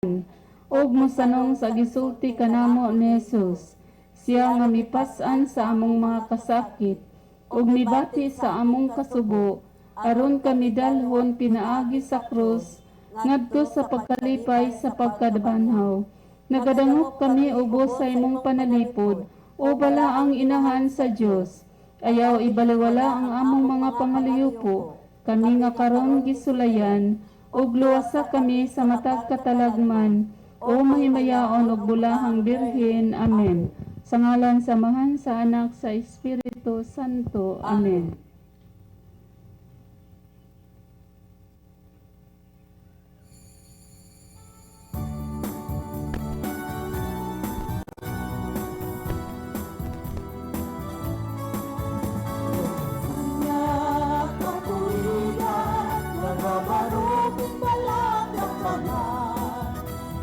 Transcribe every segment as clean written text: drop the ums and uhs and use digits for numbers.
Ug mosanong sa gisulti kanamo ni Jesus. Siya nga mipas-an sa among mga kasakit ug mibati sa among kasubo aron kami dalhon pinaagi sa krus ngadto sa pagkalipay sa pagkabanhaw. Nagadangop kami ubos sa imong panalipod, o balaang Inahan sa Dios. Ayaw ibaliwala ang among mga pangaliyupo, kami nga karon gisulayan, ug luwasa kami sa matag katalagman, o mahimayaon ug bulahang Birhen. Amen. Sa ngalan sa Amahan, sa Anak, sa Espiritu Santo. Amen. Katuigan, nagabarugin balang ng tanan.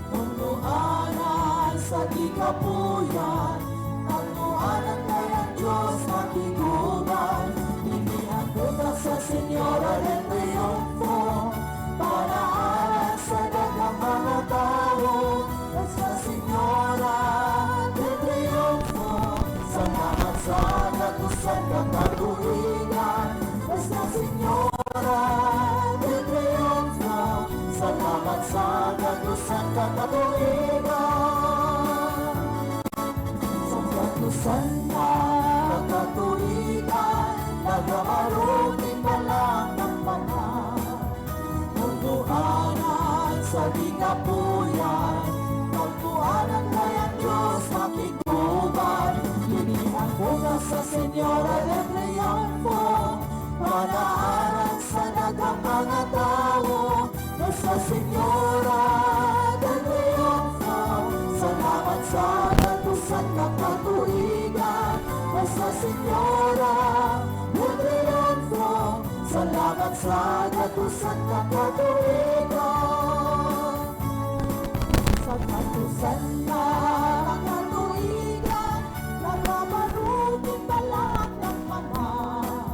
Punuanan sa gikapuyan, tagpuanan kay ang Diyos makiguban. Inihakuta sa Senyora del Triunfo, paraanan sa daghang mga tao. Sa Senyora del Triunfo, salamat sa katusan katuigan. Nuestra Señora del Triunfo, salamat sa katusan katuigan. Sa katusan na katuigan, nagamarutin pa lang ng panan. Munduanan sa gikapuyan, tagpuanan kay ang Diyos makiguban. Linihan ko na sa Señora del Triunfo, manaaran sa daghang mga tao. Nuestra Señora del Triunfo, salamat sa katusan katuigan. Nuestra Señora del Triunfo, salamat sa katusan katuigan. Sa katusan na katuigan, nagabarutin balak ng panan.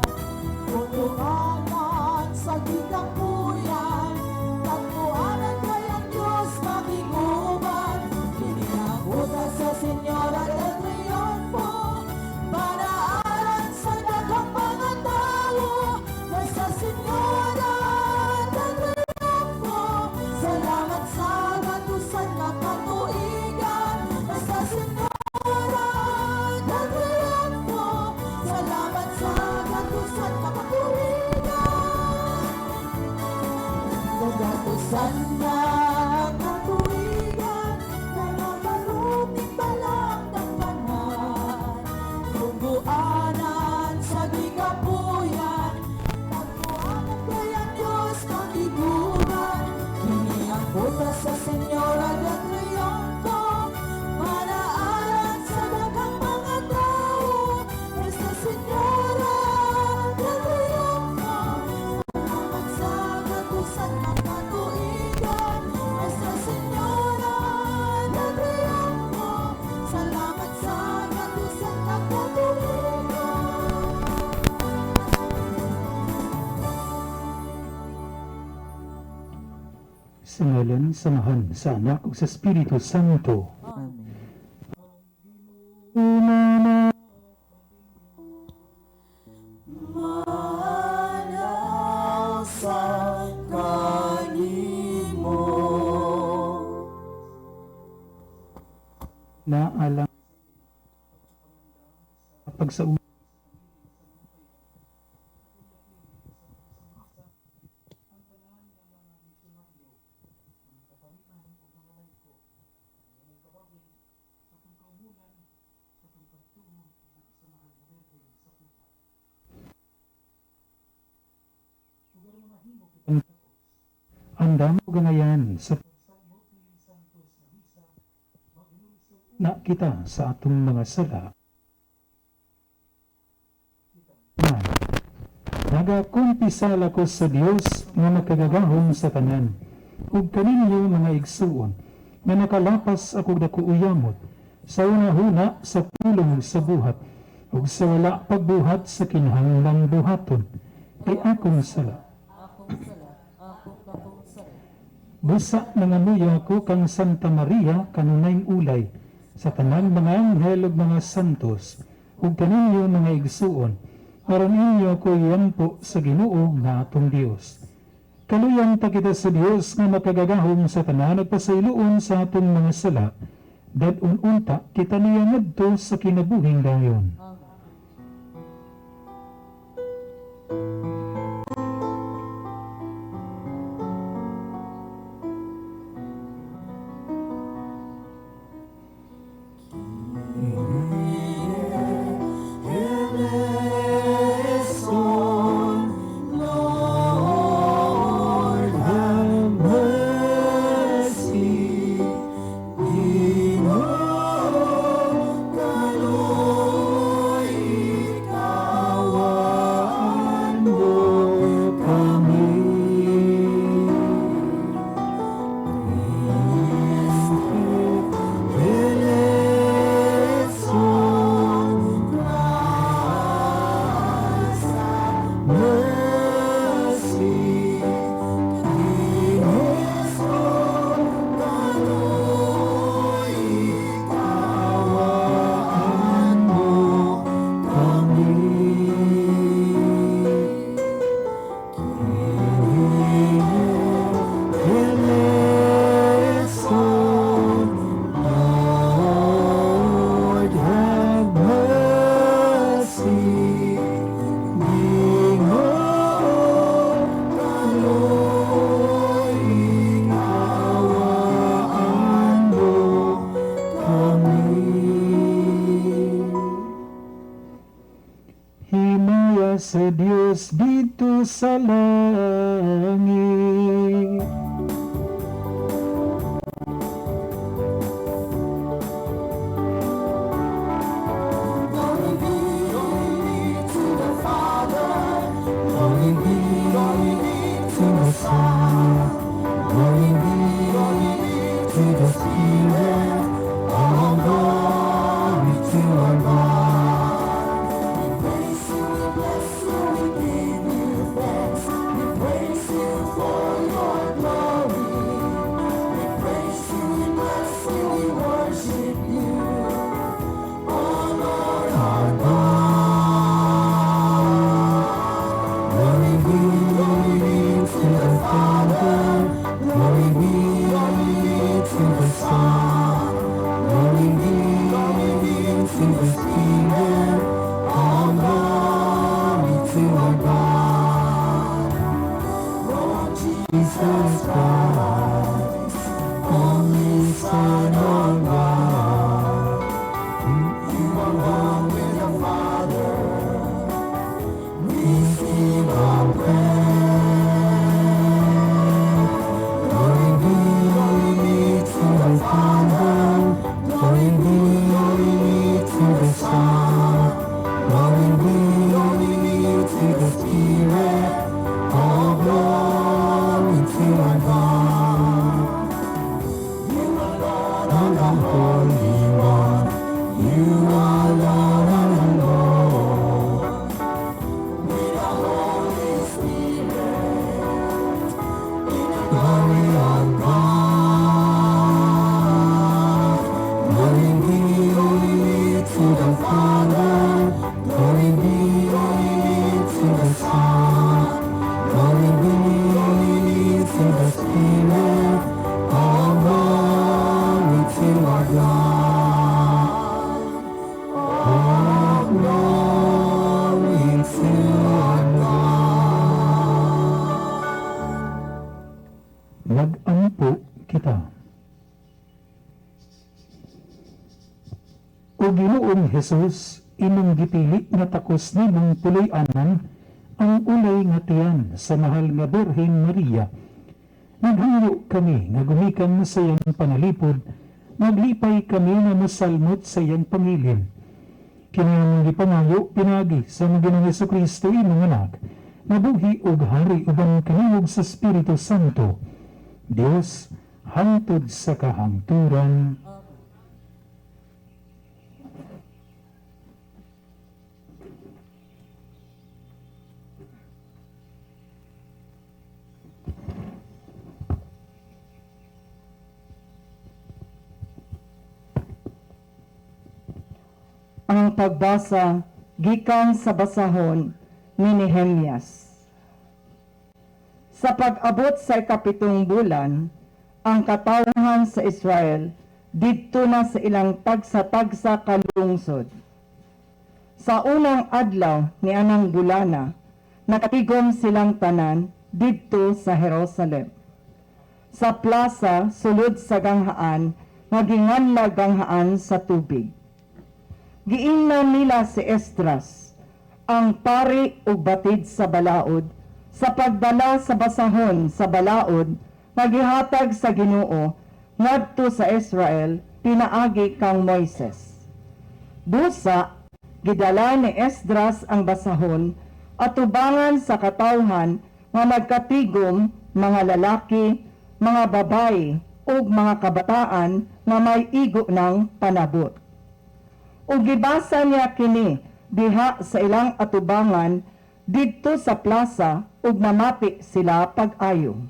Punuanan sa gikapuyan, tagpuanan kay ang Diyos makiguban. Kinihakuta sa Señora del Triunfo, paraaran sa daghang mga tao. Nuestra Señora del Triunfo, salamat sa katusan na katuigan. Nuestra Señora del Triunfo, salamat sa katusan na katuigan. Kagatusan na katuigan, nagagarutin balak ng panan. Tungguanan sa gikapuyan, tagpuanan kay ang Diyos makiguban. Kini ang puta sa Señora del Triunfo, paraaran sa daghang mga tao. Nuestra Señora del Triunfo, salamat sa katusan ng katuigan. Nuestra Señora del Triunfo, salamat sa katusan ng katuigan. Sa ngalan sa Amahan, sa Anak ug sa Espiritu Santo. Amen. Una Manaw sa kanimo. Na alang pagsaul andam og gangayan sa na kita sa atong mga sala. Man, nagakumpisal ako sa Dios nga makagagahom sa tanan, ug kaninyo mga igsuon, nga nakalapas ako dako uyamot, sa una-huna sa pulong ug sa buhat, ug sa wala pagbuhat sa kinahanglang buhaton, kay akong sala. Akong sala, akong dakong sala. Busa nangamuyo ako kang Santa Maria kanunayng ulay, sa tanang mga anghel ug mga santos, ug kaninyo, mga igsuon, aron inyo ako iampo sa Ginoo nga atong Dios. Kaluyan ta kita sa Dios nga makagagahom sa tanan ug pasayloon sa atong mga sala. Dad-on unta kita niya ngadto sa kinabuhing dayon. Eleison, Lord, have mercy. Ginoo, kaluoy, kaawaan mo kami. Christe eleison, Christ have mercy. Cristo, kaluoy, kaawaan mo kami. Eleison, Lord, have mercy. Ginoo, kaluoy, kaawaan mo kami. Himaya sa Dios didto sa langit. Glory be to the Father, glory be to the Son, glory be to the Spirit, all glory to our God. We praise you, we bless you, we give you thanks. We praise you for your glory. We praise you, we bless you, we worship you. O Lord our God. Glory be to the Father, glory be to the Son, glory be to the Spirit, all glory to our God. Lord Jesus Christ, only Son of God, You are one with the Father. Receive our prayer. Glory be to the Father, glory be to the Son, glory be to the Spirit, all glory to our God. You alone are the Holy One, you alone are the Lord. With the Holy Spirit, in the Glory of God. Glory be to the Father, glory be to the Son, glory be to the Spirit, all glory to our God. All glory to our God. Mag-ampo kita. O Ginoong Hesus, imong gipili nga takos nimong puloy-anan ang ulay nga tiyan sa mahal nga Birhen Maria. Naghangyo kami nga gumikan sa iyang panalipod, maglipay kami nga mosalmot sa iyang pangilin. Kini among gipangayo pinaagi sa among Ginoong Kristo, imong anak, nabuhi ug hari uban kanimo sa Espiritu Santo, Dios hangtod sa kahangturan. Ang pagbasa gikan sa basahon ni Nehemias. Sa pag-abot sa 7 bulan, ang katawhan sa Israel didto na sa ilang tagsa-tagsa kalungsod. Sa unang adlaw ni anang bulana, nakatigom silang tanan didto sa Jerusalem. Sa plaza sulod sa ganghaan nga ginganlag ganghaan sa tubig. Giingnan nila si Esdras, ang pari ug batid sa balaod, sa pagdala sa basahon sa balaod nga gihatag sa Ginoo ngadto sa Israel pinaagi kang Moises. Busa gidala ni Esdras ang basahon atubangan sa katawhan nga nagkatigom, mga lalaki, mga babayi ug mga kabataan nga may igo ng panabot. Ug gibasa niya kini diha sa ilang atubangan didto sa plaza ug namati sila pag-ayo.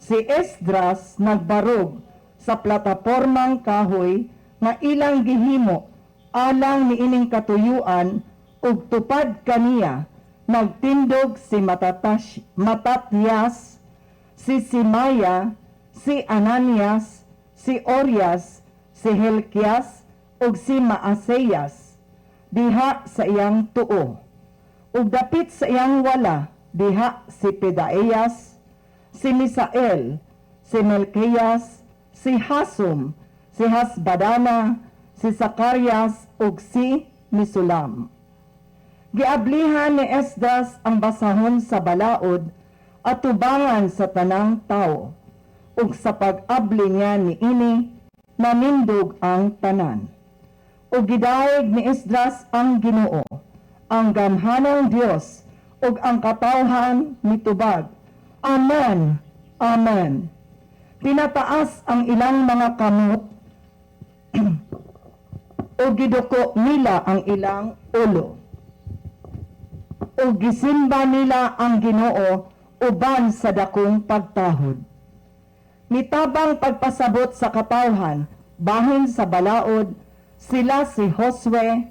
Si Esdras nagbarog sa platapormang kahoy nga ilang gihimo alang niining katuyuan ug tupad kaniya nagtindog si Matatias, si Simaya, si Ananias, si Orias, si Hilkias ug si Maaseyas diha sa iyang tuo. Ug dapit sa iyang wala diha si Pedaeas, si Misael, si Melkias, si Hasum, si Hasbadana, si Zakarias ug si Misulam. Giablihan ni Esdras ang basahon sa balaod at tubangan sa tanang tao, ug sa pag-abli niya niini nanindog ang tanan. Ug gidayeg ni Esdras ang Ginoo, ang gamhanang Dios, ug ang katawhan mitubag, "Amen, Amen." Pinataas ang ilang mga kamot ug giduko nila ang ilang ulo. Ug gisimba nila ang Ginoo uban sa dakong pagtahod. Mitabang pagpasabot sa katawhan bahin sa balaod sila si Josue,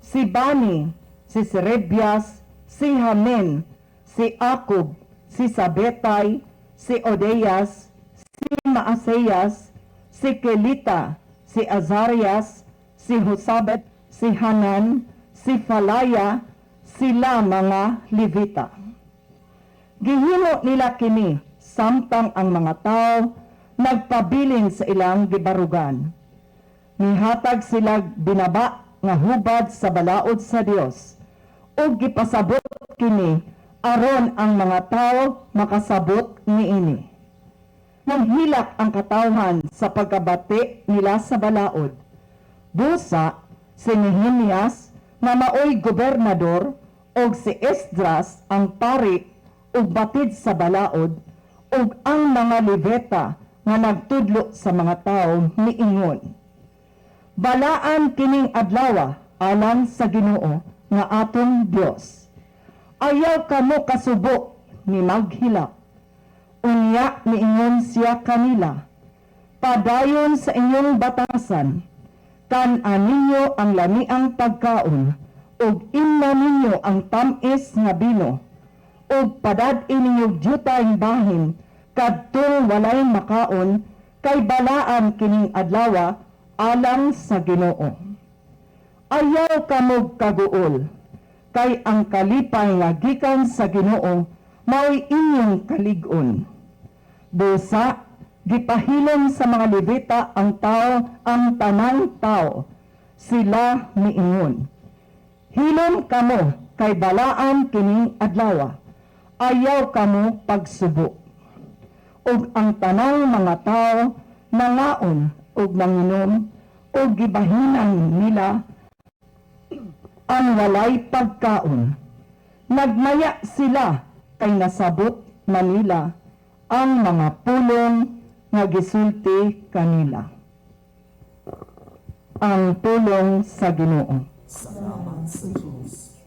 si Bani, si Serebias, si Hamen, si Akub, si Sabetay, si Odeas, si Maaseyas, si Kelita, si Azarias, si Hosabet, si Hanan, si Falaya, sila mga Levita. Gihimo nila kini samtang ang mga tao nagpabilin sa ilang gibarugan. Nihatag sila binaba nga hubad sa balaod sa Dios ug gipasabot kini aron ang mga tao makasabot niini. Nanghilak ang katawhan sa pagkabati nila sa balaod. Busa si Nehemias nga maoy gobernador og si Esdras ang pari ug batid sa balaod ug ang mga Levita nga nagtudlo sa mga tawo niingon, "Balaan kining adlawa alang sa Ginoo nga atong Dios. Ayaw kamo kasubo ni maghilak." Unya niingon siya kanila, "Padayon sa inyong batasan, kan-a ninyo ang lamiang pagkaon, ug imna ninyo ang tam-is nga bino, ug padad-i ninyo dyutay bahin kadtong walay makaon, kay balaan kining adlawa alang sa Ginoo. Ayaw kamog kaguol, kay ang kalipay nga gikan sa Ginoo mao'y inyong kalig-on." Busa gipahilom sa mga Levita ang tao, ang tanang tao. Sila miingon, "Hilom kamo kay balaan kining adlawa. Ayaw kamo pagsubo." Ug ang tanang mga tao nangaon ug nanginom ug gibahinan nila ang walay pagkaon. Nagmaya sila kay nasabot manila ang mga pulong nga gisulti kanila. Ang pulong sa Ginoo. Salamat sa Diyos.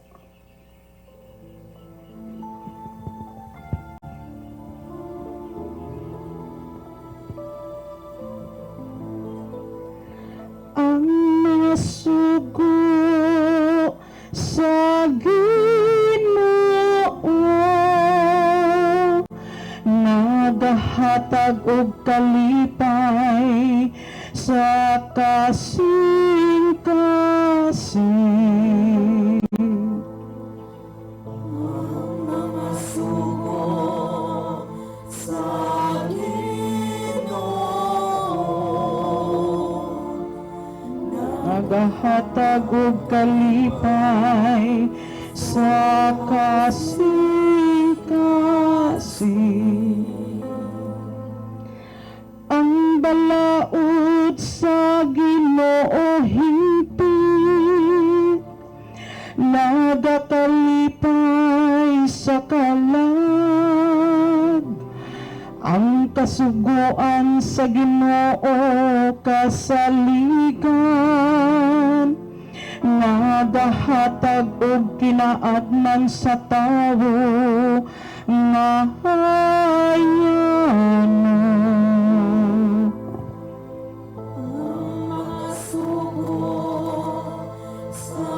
Ang mga sugo sa kasing-kasing. Mga sugo sa Ginoo nagahatag og kalipay sa kasing-kasing. Ang balaod sa Ginoo hingpit, nagakalipay sa kalag. Ang kasuguan sa Ginoo kasaligan, nagahatag og kinaatman sa tawo nga hayano. Ang mga sugo sa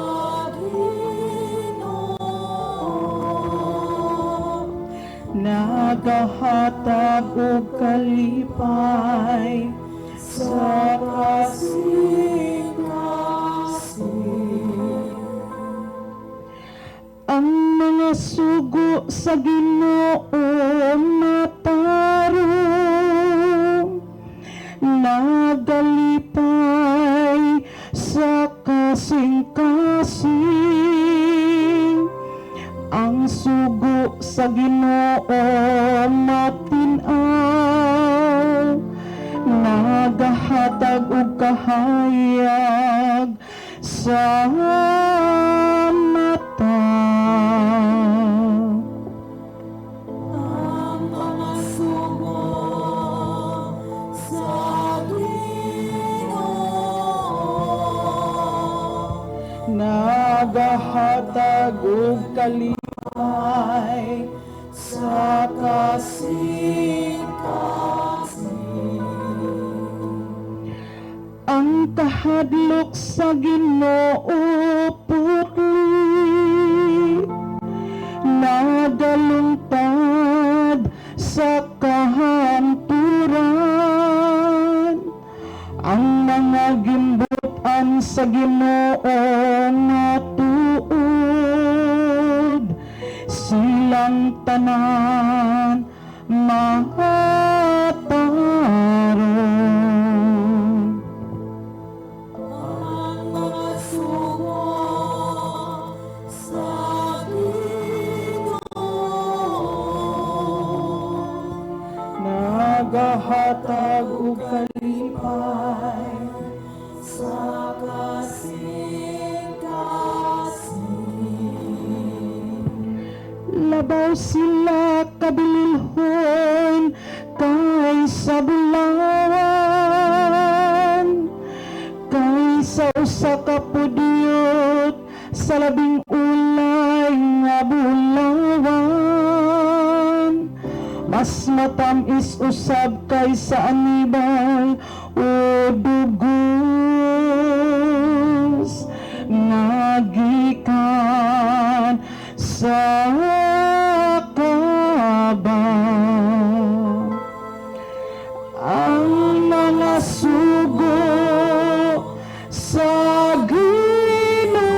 Ginoo nagahatag og kalipay sa kasing-kasing. Ang mga sugo sa Ginoo matarong, nagalipay sa kasing-kasing. Ang sugo sa Ginoo matin-aw, nagahatag og kahayag sa mata. Ang mga sugo sa Ginoo Nagahatag og kalipay sa kasing-kasing. Ang kahadlok sa Ginoo putli, nagalungtad sa kahanturan. Ang mga gimbutan sa Ginoo nga tuod, silang tanan matarong. Ang mga sugo sa Ginoo Nagahatag og kalipay sa kasing-kasing. Labaw sila kabililhon kaysa bulawan, kaysa usa ka pudiyot sa labing ulay nga bulawan. Mas matamis usab kaysa anibal o dugos nga gikan sa kaba. Ang mga sugo sa Ginoo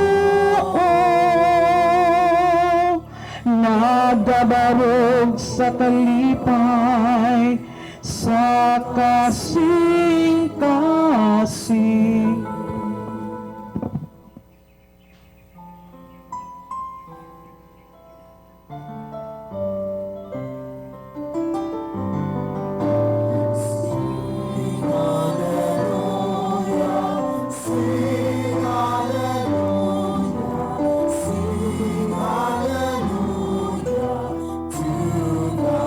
nagabarog sa kalipay sa kasing-kasing. Sing hallelujah, sing hallelujah, sing hallelujah to the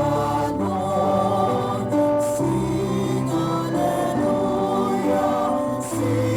Lord. Sing hallelujah, sing.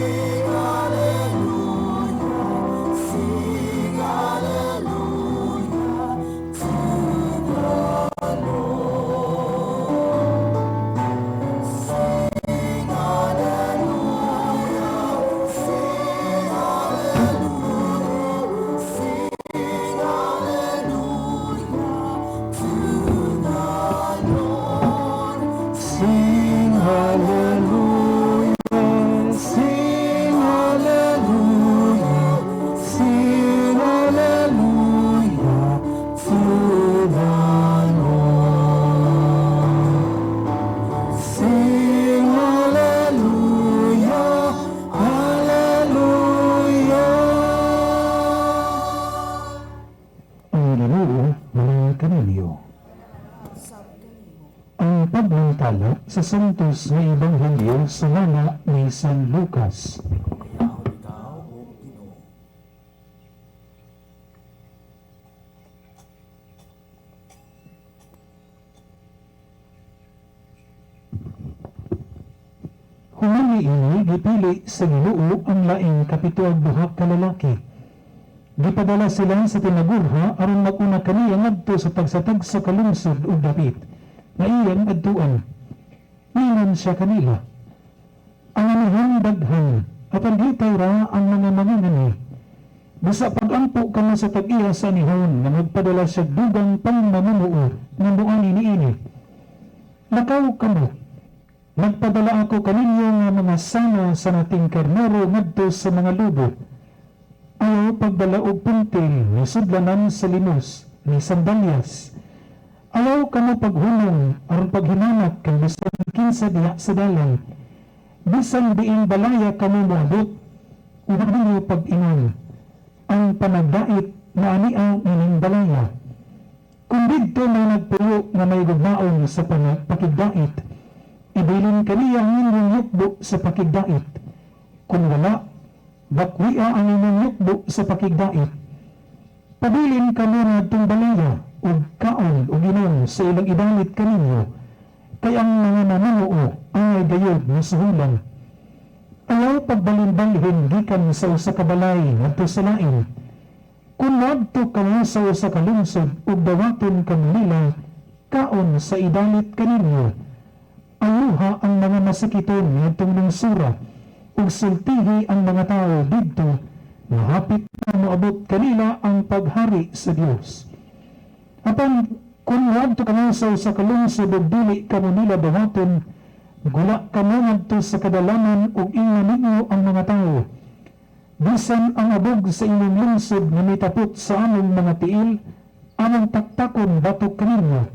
Santos nga Ebanghelyo sumala ni San Lucas. Iyahon ikaw, O Ginoo. Human niini, gipili sa Ginoo ang laing 72 ka lalaki. Gipadala sila sa tinagurha aron mag-una kaniya ngadto sa tagsa-tagsa ka lungsod ug dapit nga iyang adtuan. Ningon siya kanila, "Ang anihan daghan, apan ditay ra ang mga mangangani. Busa pag-ampo kamo sa tag-iya sa anihon nga magpadala siya dugang pangmamumuo nga moani niini. Lakaw kamo. Nagpadala ako kaninyo nga mga sama sa nating karnero ngadto sa mga lobo. Ayaw pagdala og puntil ni sudlanan sa limos ni sandalyas. Ayaw kamo paghunong aron paghinanat kay bisan kinsa diha sa dalan. Bisan diing balaya kamo moabot, uban ninyo pag-ingon, 'Ang panagdait na ania nining balaya.' Kung didto may nagpuyo nga may gugmaon sa pakigdait, ibilin kaniya ang inyong yukbo sa pakigdait. Kung wala, bakwia ang inyong yukbo sa pakigdait. Pabilin kamo ngadtong balaya ug kaon ug inom sa ilang idalit kaninyo, kay ang mga mamumuo angay gayod nga suhulan. Ayaw pagbalin-balhin gikan sa usa ka balay ngadto sa lain. Kung moadto kamo sa usa ka lungsod ug dawaton kamo nila, kaon sa idalit kaninyo. Ayuha ang mga masakiton ngadtong lungsura ug sultihi ang mga tawo didto nga hapit na moabot kanila ang paghari sa Dios. Apan kung moadto kamo sa usa ka lungsod ug dili kamo nila dawaton, gula kamo ngadto sa kadalanan ug ingna ninyo ang mga tawo, 'Bisan ang abog sa inyong lungsod nga mitapot sa among mga tiil, among taktakon batok kaninyo.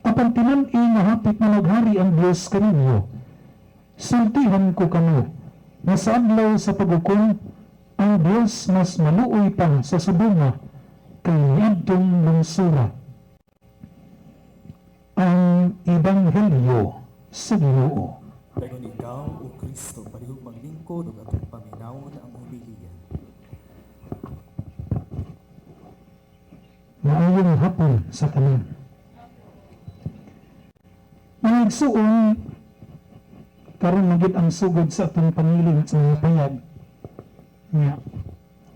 Apan tinan-i nga hapit na maghari ang Dios kaninyo. Sultihan ko kamo, nga sa adlaw sa paghukom, ang Dios mas maluoy pa sa Sodoma kay niadtong lungsura.'" Ang Ebanghelyo sa Ginoo. Dayon ikaw, O Kristo, palihog maglingkod ug atong paminawon ang homilya. Maayong hapon sa tanan. Mga igsuon, karon man gyud ang sugod sa atong pangilin sa mga payag. Nga,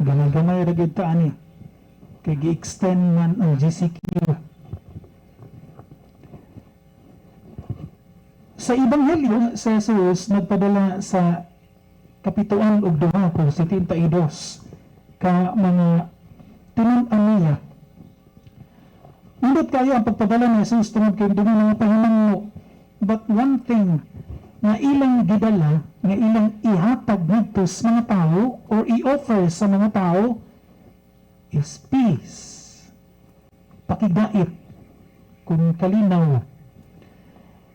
gamay-gamay ra gyud ta ani kay gi-extend man ang GCQ. Sa Ebanghelyo sa Jesus nagpadala sa 72 kung 72 ka mga tinun-an niya. Nindot kayo ang pagpadala ni Jesus tungod kay dunay mga pahimangno. But one thing nga ilang gidala, nga ilang ihatag ngadto sa mga tao or i-offer sa mga tao is peace. Pakigdait kung kalinaw.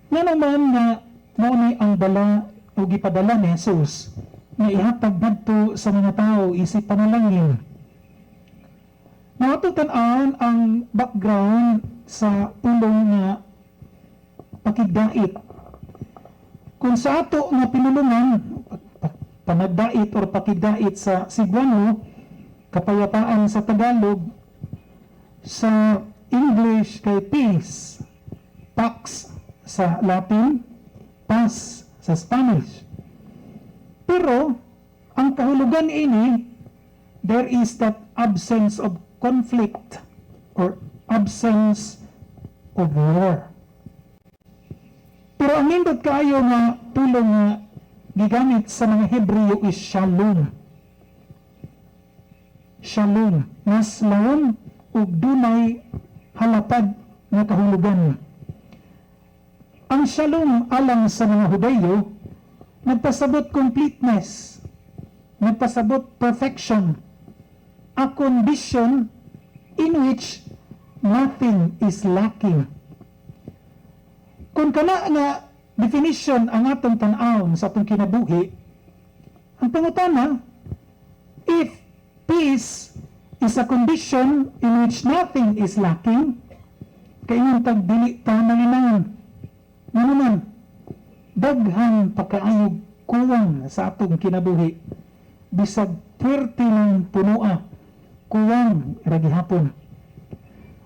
Nga naman nga mao ni ang dala o gipadala ni Jesus nga ihatag ngadto sa mga tao isip panalangin. Mga tan-awon ang background sa pulong nga pakigdait. Kung sa ato nga pinulungan, panagdait or pakigdait sa Cebuano, kapayapaan sa Tagalog, sa English kay peace, pax sa Latin, paz sa Spanish. Pero ang kahulugan ini, there is that absence of conflict or absence of war. Pero ang nindot kaayo nga pulong nga gigamit sa mga Hebreo is shalom. Shalom. Mas lawom ug dunay halapad nga kahulugan. Ang shalom alang sa mga Hudeyo nagpasabot completeness, nagpasabot perfection, a condition in which nothing is lacking. Kung kana nga definition ang atong tan-awon sa atong kinabuhi, ang pangutana, if peace is a condition in which nothing is lacking, kaingon tag dili ta manginahon. Ngano man? Daghan pa kaayog kuwang sa atong kinabuhi. Bisag puwerte ng punoa, kuwang ra gihapon.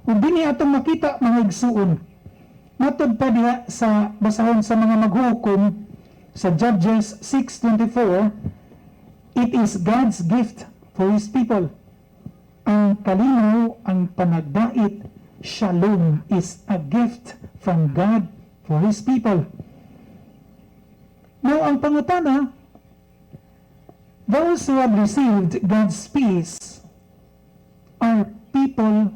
Ug dinhi atong makita, mga igsuon, matod pa diha sa basahon sa mga Maghuhukom sa Judges 6:24, it is God's gift for His people. Ang kalinaw, ang panagdait, shalom is a gift from God for His people. Now, ang pangutana, those who have received God's peace are people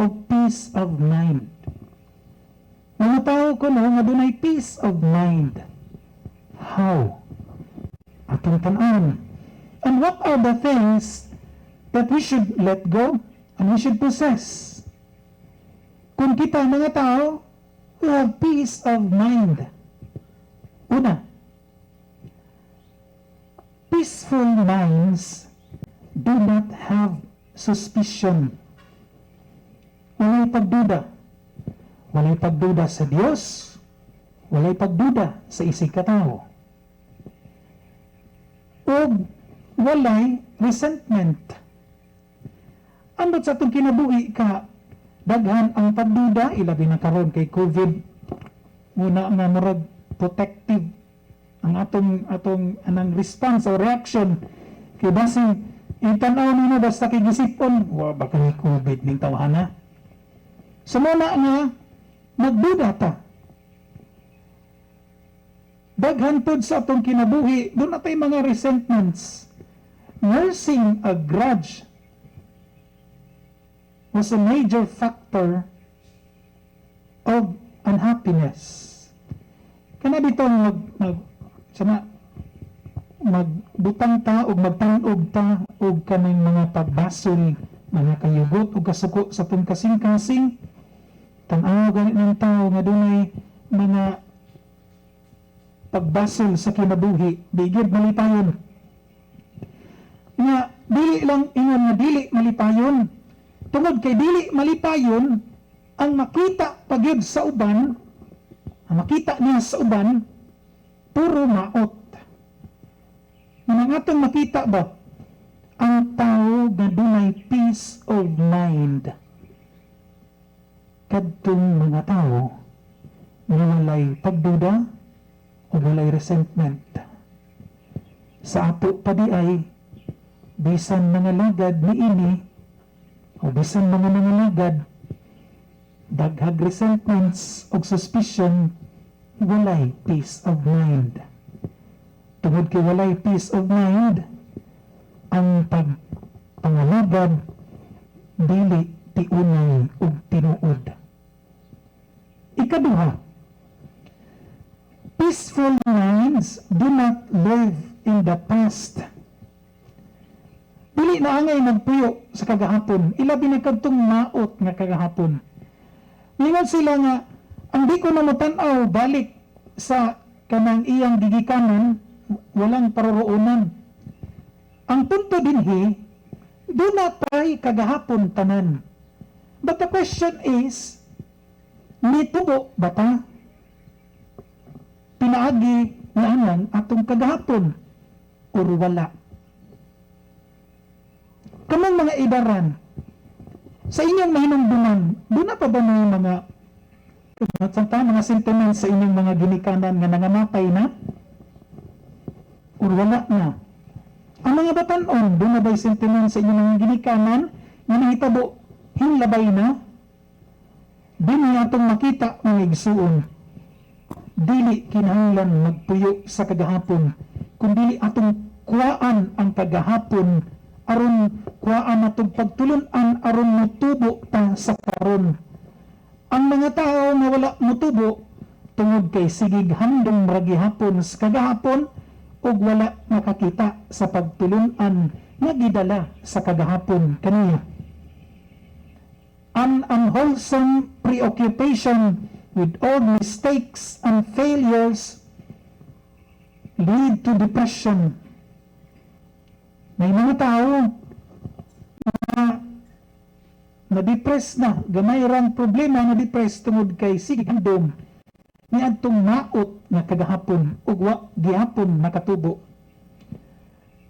of peace of mind. Mga tao kuno nga dunay peace of mind. How? Atong tan-awon. And what are the things that we should let go and we should possess? Kung kita mga tao who have peace of mind. Una, peaceful minds do not have suspicion. Walay pagduda. Walay pagduda sa Dios, walay pagduda sa isig katao. Ug walay resentment. Ambot sa atong kinabuhi ka daghan ang pagduda, ilabi na karon kay COVID, muna nga murag protective ang atong anang response o reaction kay basin itan-aw nimo basta kay gisipon, wa ba kay COVID ning tawhana? So muna nga magduda ta. Daghan pod sa atong kinabuhi duna tay mga resentments. Nursing a grudge was a major factor of unhappiness. Kana bitong mag, mag sana magbutang ta og magtan-og ta og kanang mga pagbasol, mga kayugot ug kasuko sa atong kasing-kasing. Tan-aw gani ng tao nga dunay mga pagbasol sa kinabuhi, di gyud malipayon. Nga dili lang ingon nga dili malipayon, tungod kay dili malipayon, ang makita pagyud sa uban, ang makita niya sa uban puro maot. Nga atong makita ba, ang tao nga dunay peace of mind, kadtong mga tao nga walay pagduda o walay resentment. Sa ato pa di ay, bisan mga lagad ni ini o bisan mga nangalagad daghag resentments og suspicion, walay peace of mind. Tungod kay walay peace of mind, ang pagpangalagad dili tiunay ug tinuod. Ikaduha, peaceful minds do not live in the past. Dili na angay nagpuyo sa kagahapon, ilabi na kadtong maot nga kagahapon. Ningon sila nga ang di ko na motan-aw balik sa kanang iyang gigikanan, walang paroroonan. Ang punto dinhi, duna tay kagahapon tanan. But the question is, nitubo ba ta pinaagi nga anang atong kagahapon or wala? Kamong mga idaran, sa inyong mahinumduman, duna pa ba may mga sentiments sa inyong mga ginikanan nga nangamatay na? Or wala na? Ang mga batanon, duna ba'y sentiment sa inyong mga ginikanan nga nahitabo hinlabay na? Dinhi atong makita, mga igsuon, dili kinahanglan magpuyo sa kagahapon, kun dili atong kuhaan ang kagahapon aron kuhaan atong pagtulun-an aron motubo ta sa karon. Ang mga tao nga wala motubo tungod kay sigig handom ra gihapon sa kagahapon ug wala makakita sa pagtulun-an nga gidala sa kagahapon kaniya. An unwholesome preoccupation with old mistakes and failures lead to depression. May mga tao na na-depress na, gamay rang problema, na-depress tungod kay sige handom Niadtong maot nga kagahapon ug wa gihapon nakatubo.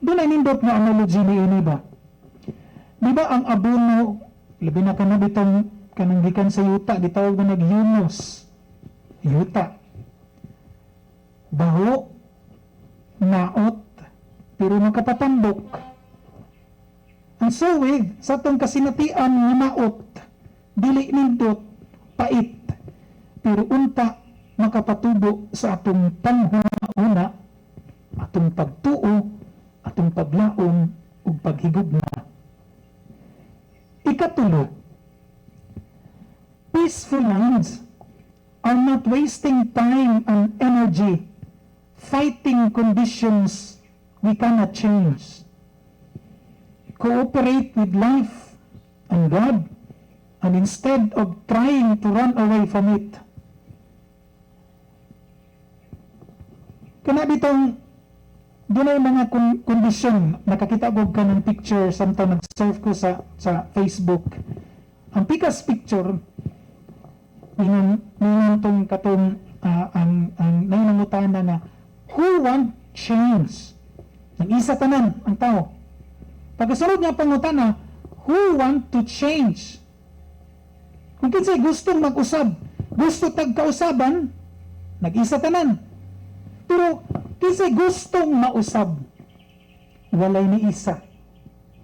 Dunay nindot nga analogy niini ba? Di ba ang abono, labi na kana bitong kanang gikan sa yuta, gitawag mo nag humus. Yuta. Baho, naot, pero makapatambok. Ang suwig sa atong kasinatian nga maot, dili nindot, pait, pero unta makapatubo sa atong panghuna, atong pagtuo, atong paglaom ug paghigugma. Ikatulo, peaceful minds are not wasting time and energy fighting conditions we cannot change. Cooperate with life and God, and instead of trying to run away from it. Kana bitong dunay mga kondisyon, nakakita ko ka ng picture samtang nag-surf ko sa Facebook. Ang pikas picture, ningon tong katong ang nanungutana na who want change? Nang isa tanan ang tao. Pagkasunod nga pangutana, who want to change? Kung kinsay gustong mag-usab, gusto tagkausaban, nag-isa tanan. Pero kinsay gustong mausab, walay ni isa.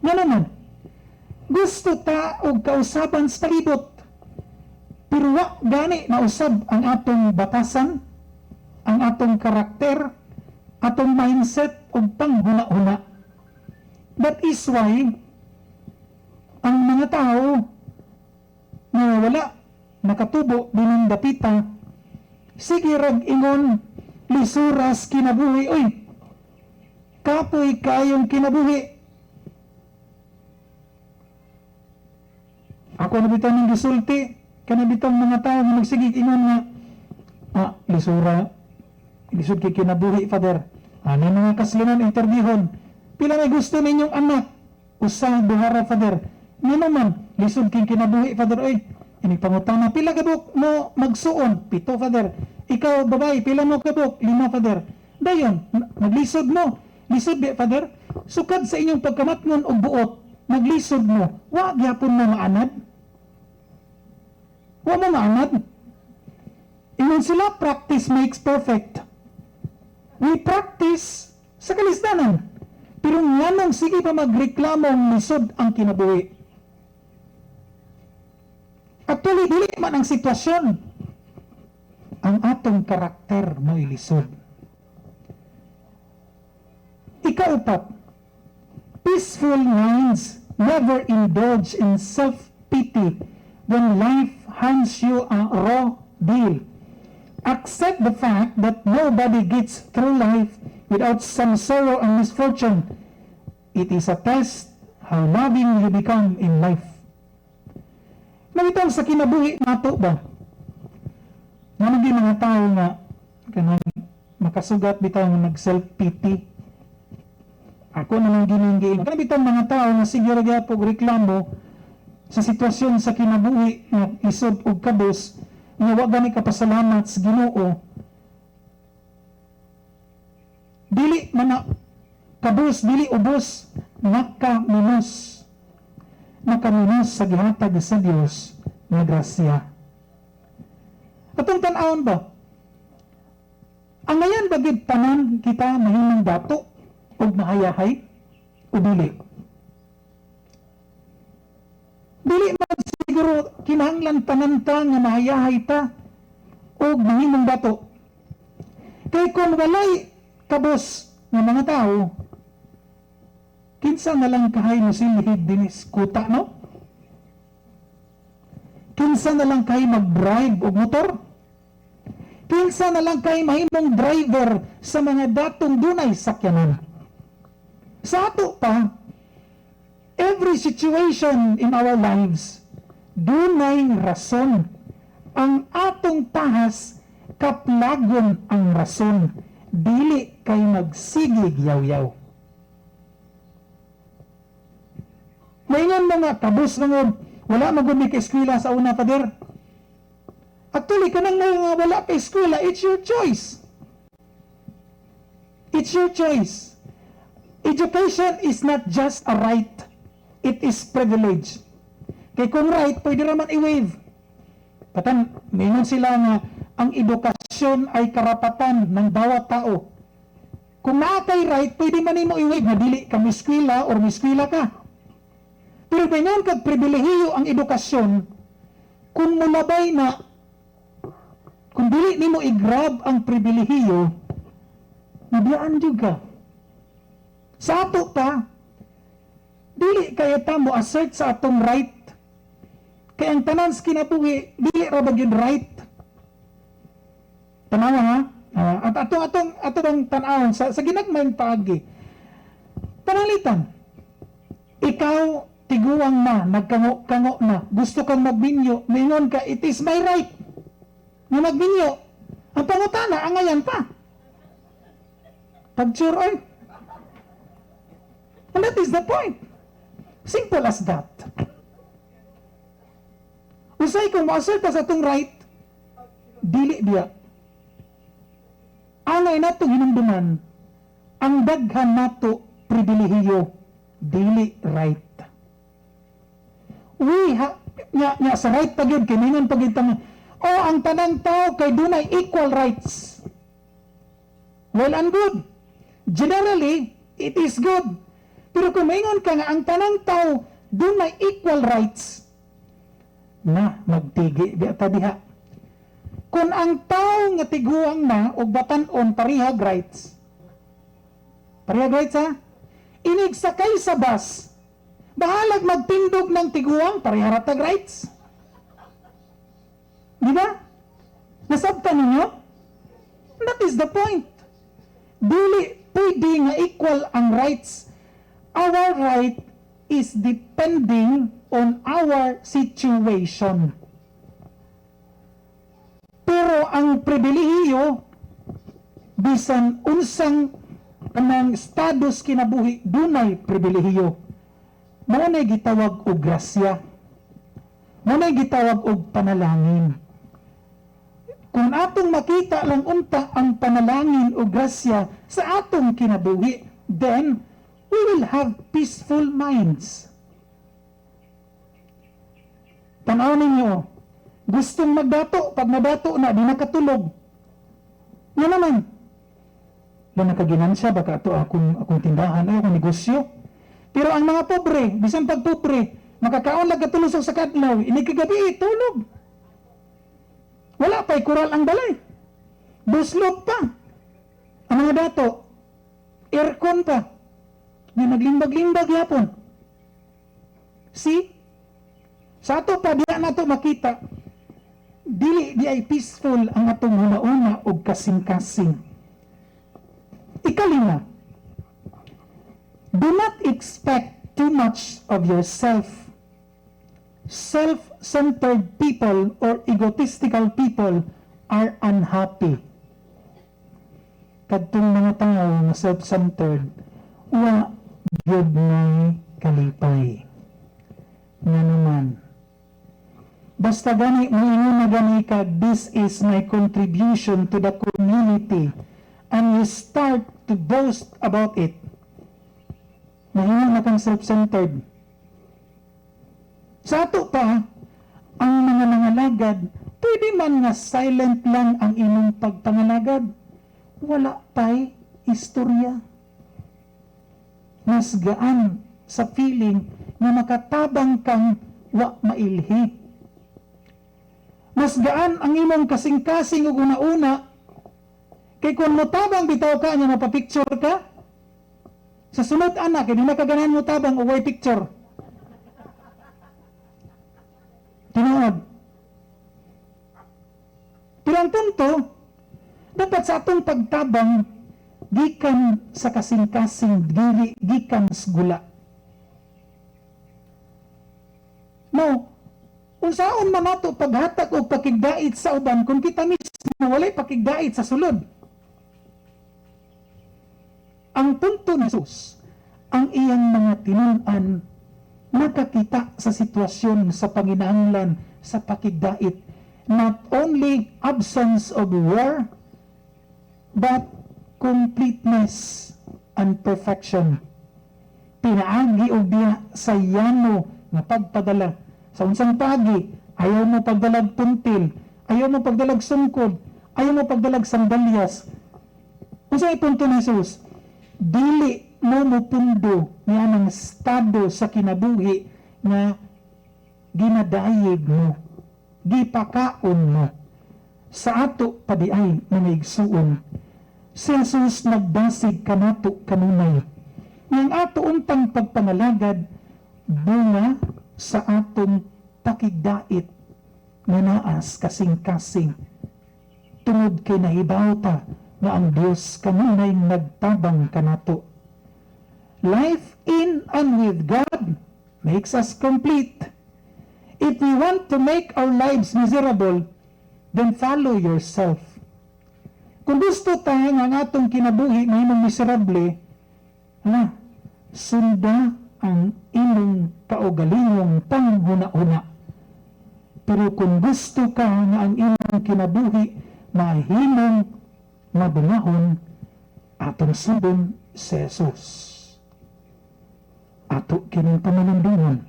Nga naman, gusto ta og kausaban sa palibot, pero wa gani mausab ang atong batasan, ang atong karakter, atong mindset ug panghuna-huna. That is why ang mga tao nga wala nakatubo dining dapita, sige rag ingon, lisuras kinabuhi, oy, kapoy kayong kinabuhi. Ako na bitaw ning gisulti, kana bitong mga tao nga magsigig ingon nga, lisura, lisod kay kinabuhi, Father. Ano mga kaslinan interviewon, pila may gusto ninyong anak? Usa, duha ra, Father. Ngano man, lisod kay kinabuhi, Father, oy. Inig pangutana, pila kabuk mo magsuon? 7, Father. Ikaw, babae, pila mo kabuk? 5, Father. Dayon, maglisod mo. Lisod di, Father. Sukad sa inyong pagkamatngon og buot, maglisod mo. Wa gyapon mo maanad. Wa mo maanad. Ingon sila, practice makes perfect. We practice sa kalisdanan. Pero nganong sige pa magreklamo ang lisod ang kinabuhi? Actually, dili man ang sitwasyon. Ang atong karakter mo'y lisod. Ikaupat, peaceful minds never indulge in self-pity when life hands you a raw deal. Accept the fact that nobody gets through life without some sorrow and misfortune. It is a test how loving you become in life. Nangitong sa kinabuhi nato ba? Nga naging mga tao nga kanang makasugat bitaw nga nag-self-pity. Ako naman gininggiin. Kanang bitaw mga tao nga sige ra gyapon reklamo sa sitwasyon sa kinabuhi nga isod og kabos, nga wa gani kapasalamat sa Ginoo. Dili man na kabos, dili ubos, nakaminos. Nakaminos sa gihatag sa Dios nga grasya. Atong tan-awon ba? Ang ngayon ba gid tanan kita mahimong dato og mahayahay o dili? Dili man siguro kinahanglan tanan ta nga mahayahay ta og mahimong dato. Kay kung walay kabos nga mga tao, kinsa na lang kahay mosilhid dinis kuta, no? Kinsa na lang kay mag-drive og motor? Kinsa na lang kay mahimong driver sa mga datong dunay sakyanan? Sa ato pa, every situation in our lives, dunay rason. Ang atong tahas, kaplagon ang rason, dili kay magsigig yaw-yaw. Maingon mga kabus na ngon, wala magumi ka eskwela sa una, Father. Actually, kanang nga wala kay eskwela, it's your choice. It's your choice. Education is not just a right. It is privilege. Kay kung right, pwede raman i-waive. Patan, mingon sila nga ang edukasyon ay karapatan ng bawat tao. Kung naa kay right, pwede man nimo i-waive na dili ka miskwela or miskwela ka. Pero mingon kag pribilehiyo ang edukasyon, kung mulabay na, kung dili nimo i-grab ang pribilehiyo, nabiyaan jud ka. Sa ato pa, dili kaya ta mo assert sa atong right. Kay ang tanan sa kinabuhi, dili ra ba gyud right? Tanawa ha? Ah, at atong atong ato bang tan-awon sa ginagmayng paagi. Pananglitan. Ikaw tiguang na, nagkango-kango na, gusto kang magminyo, mingon ka, "It is my right nga magminyo." Ang pangutana, angayan pa. Pag-sure oy. And that is the point. Simple as that. Usay kung mo-assert ta sa atong right, dili biya. Angay nato hinumduman, ang daghan nato pribilehiyo, dili right. We ha, nya, nya sa right pa gyud kay ningon pa gyud tama, oh, ang tanang tao kay dunay equal rights. Well and good. Generally, it is good. Pero kung maingon ka nga ang tanang tao dunay equal rights, na magtigi di ta diha. Kung ang tao nga tiguang na og batan-on parehag rights. Parehag rights ha? Inig sakay sa bus, bahalag magtindog ng tiguang, pareha ra tag rights. Di ba? Nasabtan ninyo? That is the point. Dili pwede nga equal ang rights. Our right is depending on our situation. Pero ang pribilehiyo, bisan unsang kanang status kinabuhi, dunay pribilehiyo. Mao nay gitawag og grasya. Mao nay gitawag og panalangin. Kung atong makita lang unta ang panalangin o grasya sa atong kinabuhi, then we will have peaceful minds. Tanaw ninyo, gustong magdato, pag nadato na, di nakatulog. Nga naman, na nakaginansya, baka ato akong tindahan, ay akong negosyo. Pero ang mga pobre, bisan pag pobre, makakaon lang katulog sa kadlaw, ini kagabi, tulog. Wala pa'y kural ang balay. Buslot pa. Ang mga dato, aircon pa. Nga naglimbag-limbag yapon. See? Sa ato pa, diya nato makita, dili di ay peaceful ang atong hunauna og kasing-kasing. Ikalima, do not expect too much of yourself. Self-centered people or egotistical people are unhappy. Kadtong mga tao nga self-centered, wa gyud may kalipay. Nga naman, basta gani, moingon na gani ka, "This is my contribution to the community," and you start to boast about it, mahimo na kang self-centered. Sa ato pa, ang mga nangalagad, pwede man nga silent lang ang imong pagpangalagad. Wala pa'y istorya. Mas gaan sa feeling na makatabang kang wa mailhi. Mas gaan ang imong kasing-kasing ug una-una kay kung motabang bitaw ka nya mapapicture ka sa sunod ana kay di na ka ganahan mo tabang og way picture. Tinuod. Pero ang punto, dapat sa atong pagtabang gikan sa kasing-kasing, dili gikan sa gula. No, unsaon man nato paghatag og pakigdait sa uban kung kita mismo walay pakigdait sa sulod? Ang punto ni Jesus, ang iyang mga tinun-an nakakita sa sitwasyon sa panginahanglan sa pakigdait. Not only absence of war, but completeness and perfection. Pinaagi og biya sa yano nga pagpadala. Sa unsang paagi, ayaw mo pagdalag puntil, ayaw mo pagdalag sungkod, ayaw mo pagdalag sandalyas. Unsa punto ni Jesus? Dili mo mupundo niya ng estado sa kinabuhi nga ginadayeg mo, gipakaon mo. Sa ato padiay, mga igsuon, si Jesus nagdasig kanato kanunay. Nga ato untang pagpangalagad bunga sa atong pakigdait nga naas kasing-kasing tungod kay nahibaw ta nga ang Dios kanunay nagtabang kanato. Life in and with God makes us complete. If we want to make our lives miserable, then follow yourself. Kung gusto ta nga ang atong kinabuhi mahimong miserable, na sunda ang imong kaugalingong panghuna-huna. Pero kung gusto ka nga ang imong kinabuhi mahimong mabungahon, atong sundon si Jesus. Ato kining pamanundungan,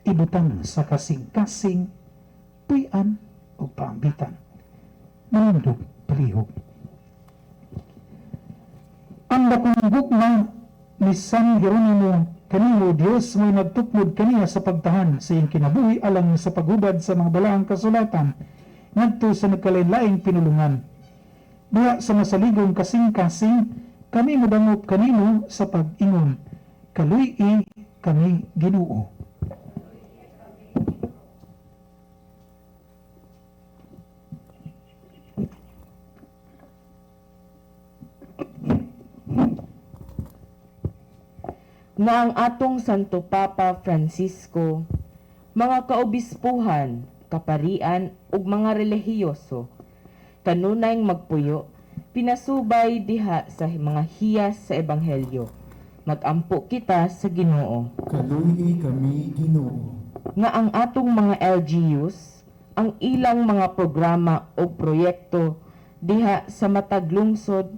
ibutang sa kasing-kasing, puy-an o paambitan. Manundog palihog. Ang dakong gugma ni San Geronimo kanimo Dios mo'y nagtukmod kaniya sa pagtahan sa iyang kinabuhi alang sa paghubad sa mga balaang kasulatan ngadto sa nagkalain-laing pinulungan. Diha sa masaligong kasing-kasing kami modangop kanimo sa pag-ingon, kaluy-i kami, Ginoo. Nga ang atong Santo Papa Francisco, mga kaobispuhan, kaparian ug mga relihiyoso, kanunay magpuyo, pinasubay diha sa mga hiyas sa Ebanghelyo. Magampo kita sa Ginoo. Kaluy kami, Ginoo. Nga ang atong mga LGUs, ang ilang mga programa o proyekto diha sa matag lungsod,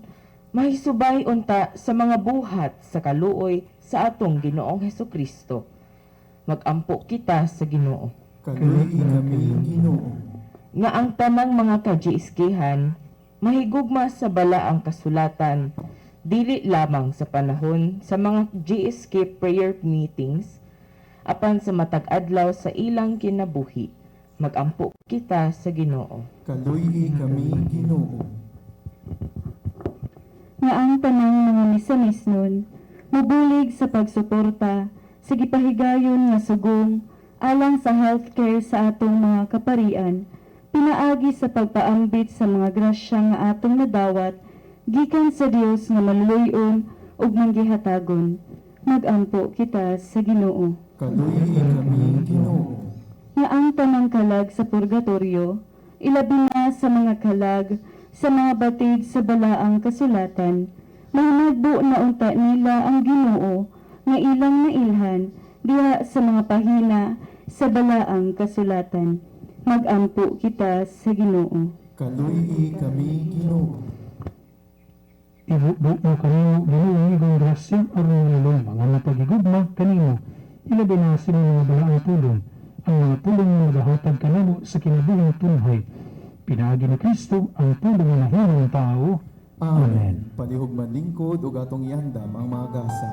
mahisubay unta sa mga buhat sa kaluoy sa atong Ginoong Hesukristo. Magampo kita sa Ginoo. Kaluy kami, Ginoo. Nga ang tanang mga ka-GSK-han mahigugma sa balaang kasulatan, dili lamang sa panahon sa mga GSK prayer meetings, apan sa matag adlaw sa ilang kinabuhi. Magampo kita sa Ginoo. Kaluy kami, Ginoo. Nga ang tanang mga misamisnon mubulig sa pagsuporta sa gipahigayon nga sugong alang sa healthcare sa atong mga kaparian, pinaagi sa pagpaambit sa mga grasya nga atong nadawat gikan sa Dios nga maluluy-on ug manggihatagon. Magampo kita sa Ginoo. Kaluy kami, Ginoo. Nga ang tanang kalag sa purgatorio, ilabi na sa mga kalag sa mga batid sa balaang kasulatan, mahinagbo na unta nila ang Ginoo nga ilang nailhan diha sa mga pahina sa balaang kasulatan. Magampo kita sa Ginoo. Kaluy kami, Ginoo. Ibubo mo kanimo, Ginoo, igong grasya aron nilong mga mapagigugma kanimo, ilabi na sa mga balaang pulong, ang mga pulong nga nagahatag kanamo sa kinabuhing tunhay. Pinaagi ni Kristo ang pulong nga nahimong tao. Amen. Palihog manlingkod ug atong iandam ang mga gasa.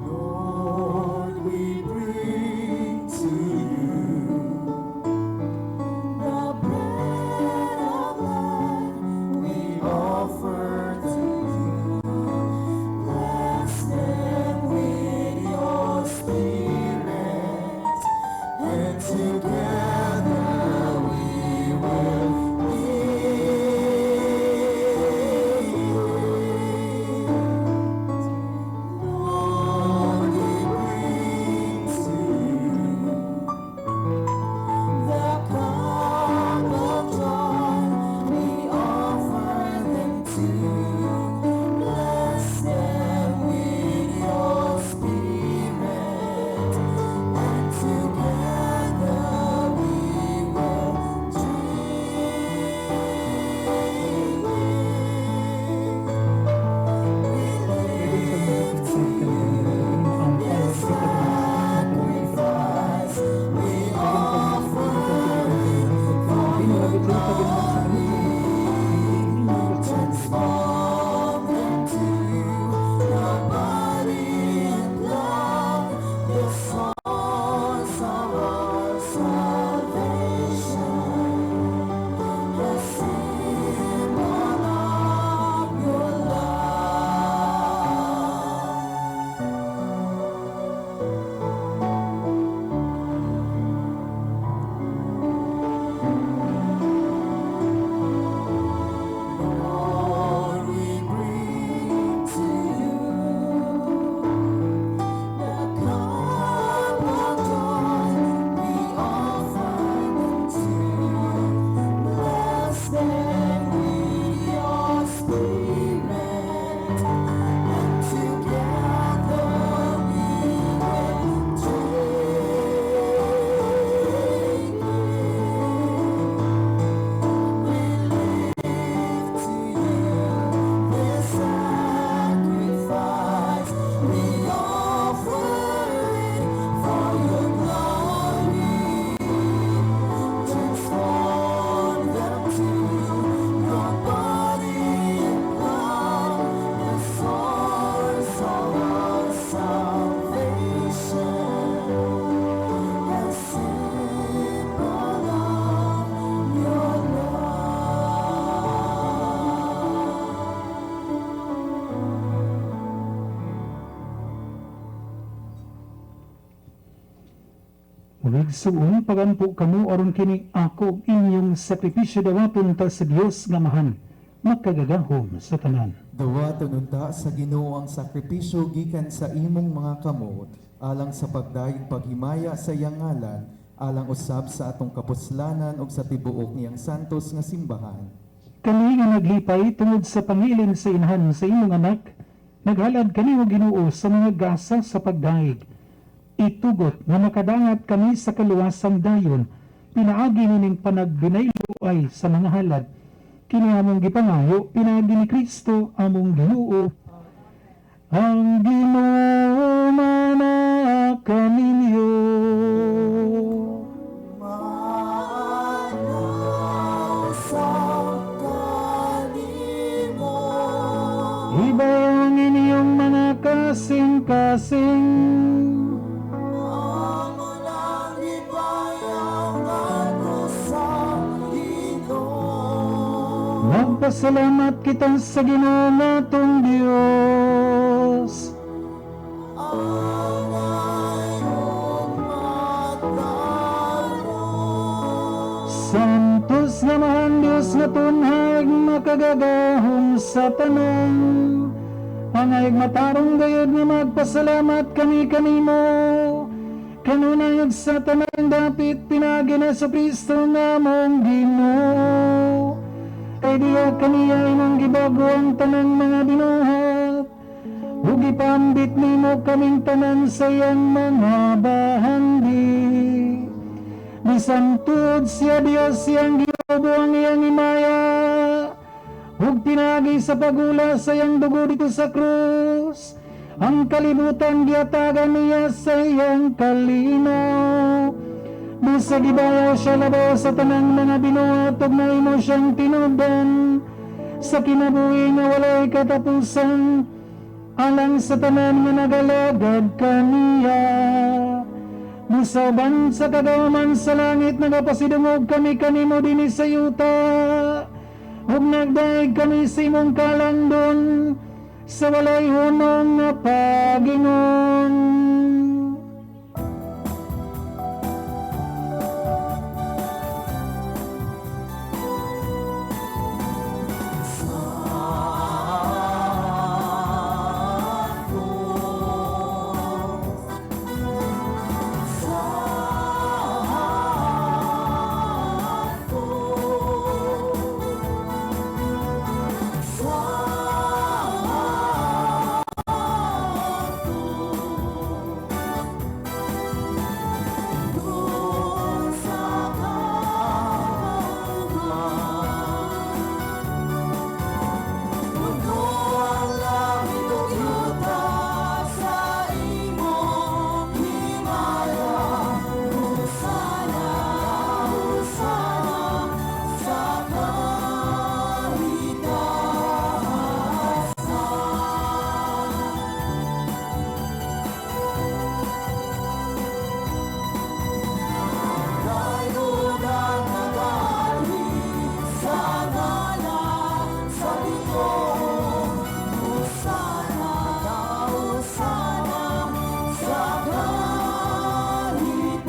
Lord, we bring to you the bread of life we offer to you. Bless them with your spirit, and together Ug igsuon, pagampo kamo aron kini ako ug inyong sakripisyo dawaton ta sa Dios nga Amahan, makagagahom sa tanan. Dawaton unta sa Ginoo ang sakripisyo gikan sa imong mga kamot alang sa pagdayeg paghimaya sa iyang ngalan, alang usab sa atong kapuslanan ug sa tibuok niyang santos nga simbahan. Kami nga naglipay tungod sa pangilin sa inahan sa imong anak, naghalad kanimo, Ginoo, sa mga gasa sa pagdayeg. Itugot nga makadangat kami sa kaluwasan dayon pinaagi nining panagbinayloay sa mga halad. Kini among gipangayo pinaagi ni Kristo among Ginoo. Ang Ginoo manaa kaninyo. Maanasang kanimo. Ibayaw ang inyong mga kasing-kasing. Amo nang ibayaw ngadto sa Ginoo. Magpasalamat kita sa Ginoo natong Dios. Angay ug matarong. Santos nga Amahan, Dios nga tunhag, makagagahom sa tanan, angay matarong gayud nga magpasalamat kami kanimo kanunay ug sa tanang dapit pinaagi ni Kristo nga among Ginoo. Kay diha kaniya imong gibago ang tanang mga binuhat ug gipambit nimo kaming tanan sa iyang mga bahandi. Bisan tuod siya Dios, siyang giubo ang iyang himaya ug pinaagi sa pagula sa iyang dugo didto sa krus, ang kalibutan giatagan niya sa iyang kalinaw. Bisag gibayaw siya labaw sa tanang mga binuhat ug nahimo siyang tinubdan sa kinabuhi nga walay katapusan alang sa tanan nga nagalagad kaniya. Bisauban sa kagauman sa langit, nagapasidungog kami kanimo dinhi sa yuta ug nagdayeg kami sa imong kalandon sa walay hunong nga pagingon. Puno ang langit ug yuta sa imong himaya. Hosana, hosana sa kahitasan. Dayon ang nagaanhi sa ngalan sa Ginoo. Hosana, hosana sa kahitasan.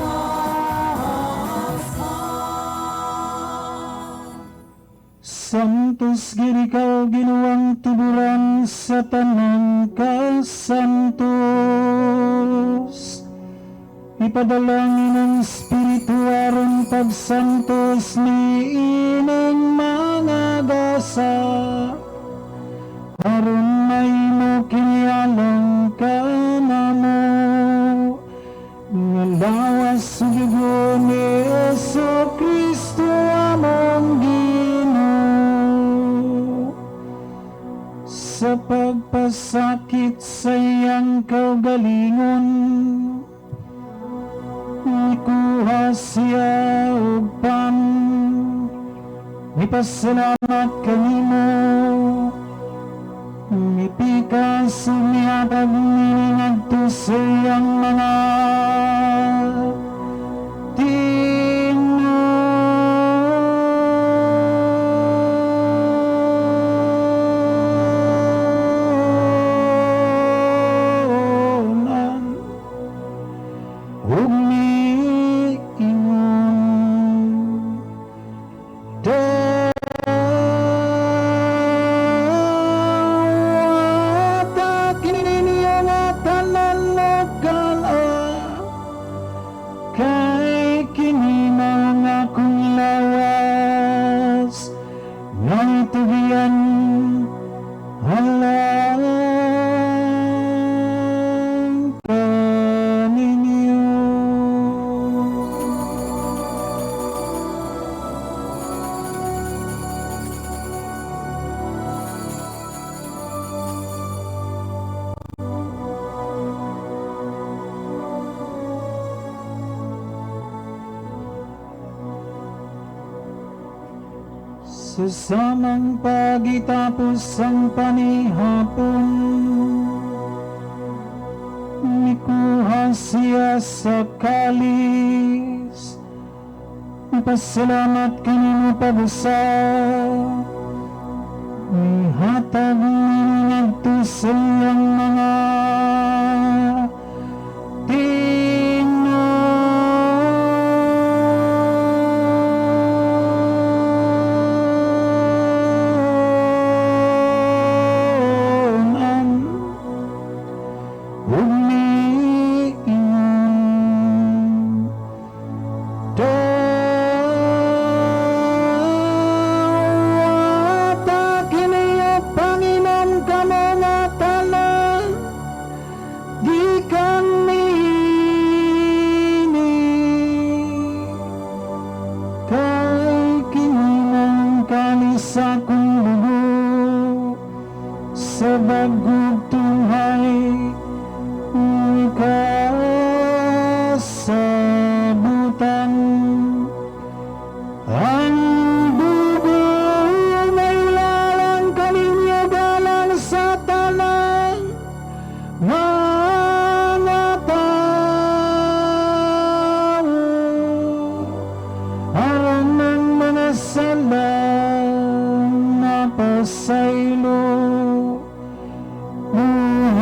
Santos gyud ikaw, Ginoong tuburan sa tanang kasantos. Ipadala ang imong Espiritu aron pagsantos niining mga gasa, aron mahimo kini alang kanamo nga lawas ug dugo ni Hesus Kristo among Ginoo. Sa pagpasakit sa iyang kaugalingon, nikuha siya og pan, nipasalamat kanimo, mipikas ug mihatag niini ngadto sa iyang mga tinun-an ug miingon. Sa samang pagitapos ang panihapon, mikuha siya sa kalis. Pasalamat kanimo pag-usa, mihatag ngadto sa iyang mga tinunan. Ug miingon, "Dawata kini, Panginoon, kamo nga tanan, gikan niini, kay kini ang kalis sa akong dugo sa bag-ong tunghay kasabutan. Ang dugo may lalang kaninyo galang sa tanan mga tao, aron ang mga sala mapasaylo. Buhata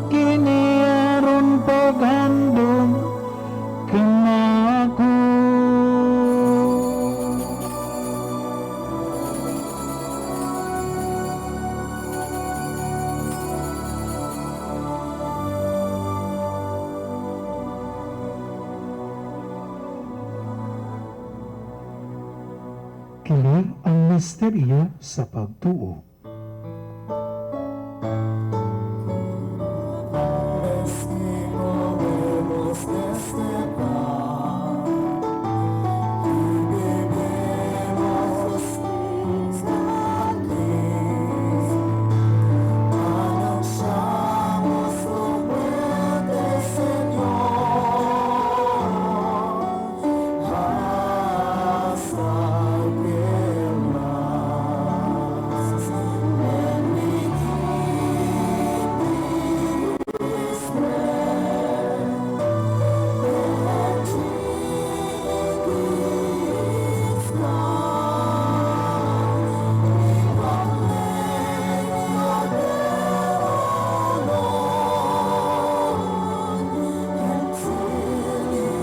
kini aron paghandom kanako." Kini ang misteryo sa pagtuo. Es que comemos de este pan y bebemos cáliz, anunciamos tu muerte, Señor, hasta que vengas. When we eat this bread and drink this cup, we proclaim your death, O Lord, until you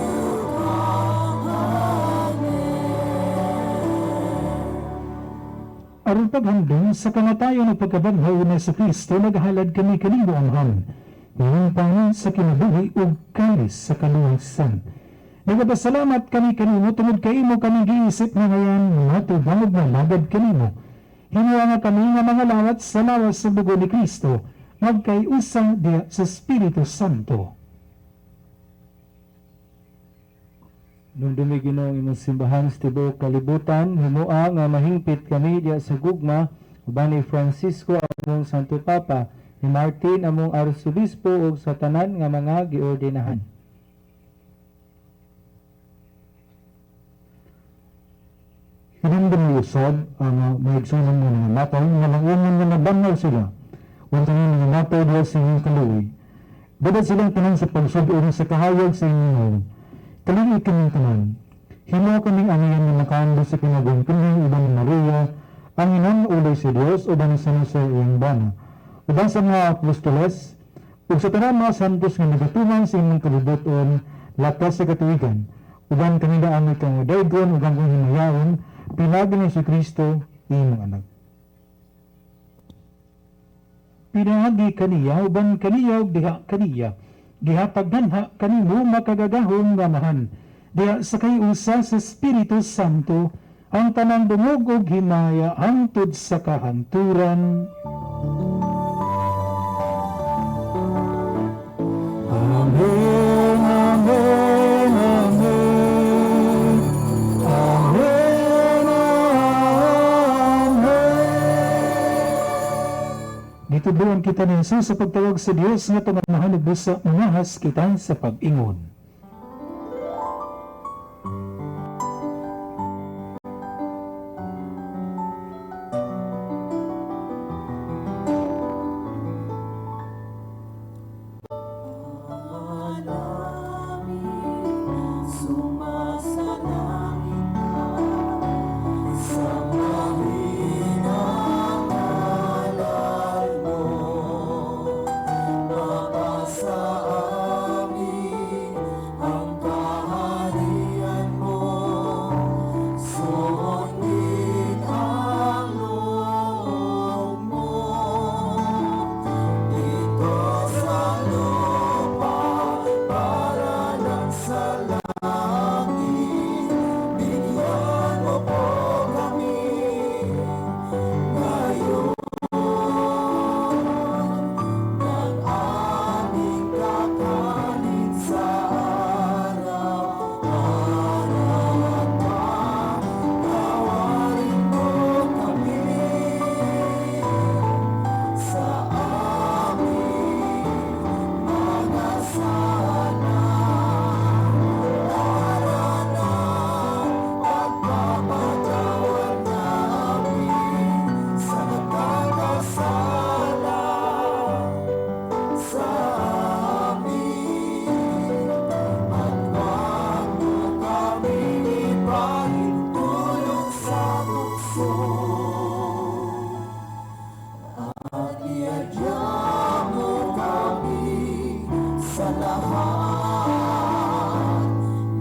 come again. Aron paghandom sa kamatayon ug pagkabanhaw ni Kristo, naghalad kami kanimo, Amahan, nga pan sa kinabuhi ug kalis sa kaluwasan. Nagapasalamat kami kanimo tungod kay imo kami giisip nga ngayan matubang ug malagad kanimo. Himoa nga kami nga mga lawat sa lawas sa dugo ni Kristo, magkay-usa diha sa Espiritu Santo. Dumdumi, Ginoo, ang imong simbahan sa tibuok kalibutan, himoa nga mahingpit kami diha sa gugma uban ni Francisco among Santo Papa, ni Martin among Arsobispo ug sa tanan nga mga giordinahan. Hinumdumi usab ang mga igsuon nga nangamatay nga mangumon nga nabanhaw sila. Unta nga nangamatay diha sa inyong kaluoy. Dada silang tanan sa pagsud-ong sa kahayag sa inyong nawong. Kaluoyi kaming tanan. Himoa kaming angayan nga makahandom sa kinabuhing pinhi uban ni Maria, ang inan ulay sa Dios, uban ni San Jose iyang bana, uban sa mga apostoles, ug sa tanang mga santos nga nagatuman sa imong kalibuton lapas sa katuigan. Uban kanila ang ikaw daygon ug ang himayaon pinaagi ni Kristo, imong anak. Pinaagi kaniya, uban kaniya ug diha kaniya, gihatag ganha kanimo, makagagahom nga Amahan, diha sa kay-usa sa Espiritu Santo, ang tanang dungog ug himaya hangtod sa kahangturan. Amen, amen, amen. Amen, amen. Gitudloan kita ni Jesus sa pagtawag sa Dios nga atong Amahan ug busa mangahas kita sa pag-ingon. sa lahat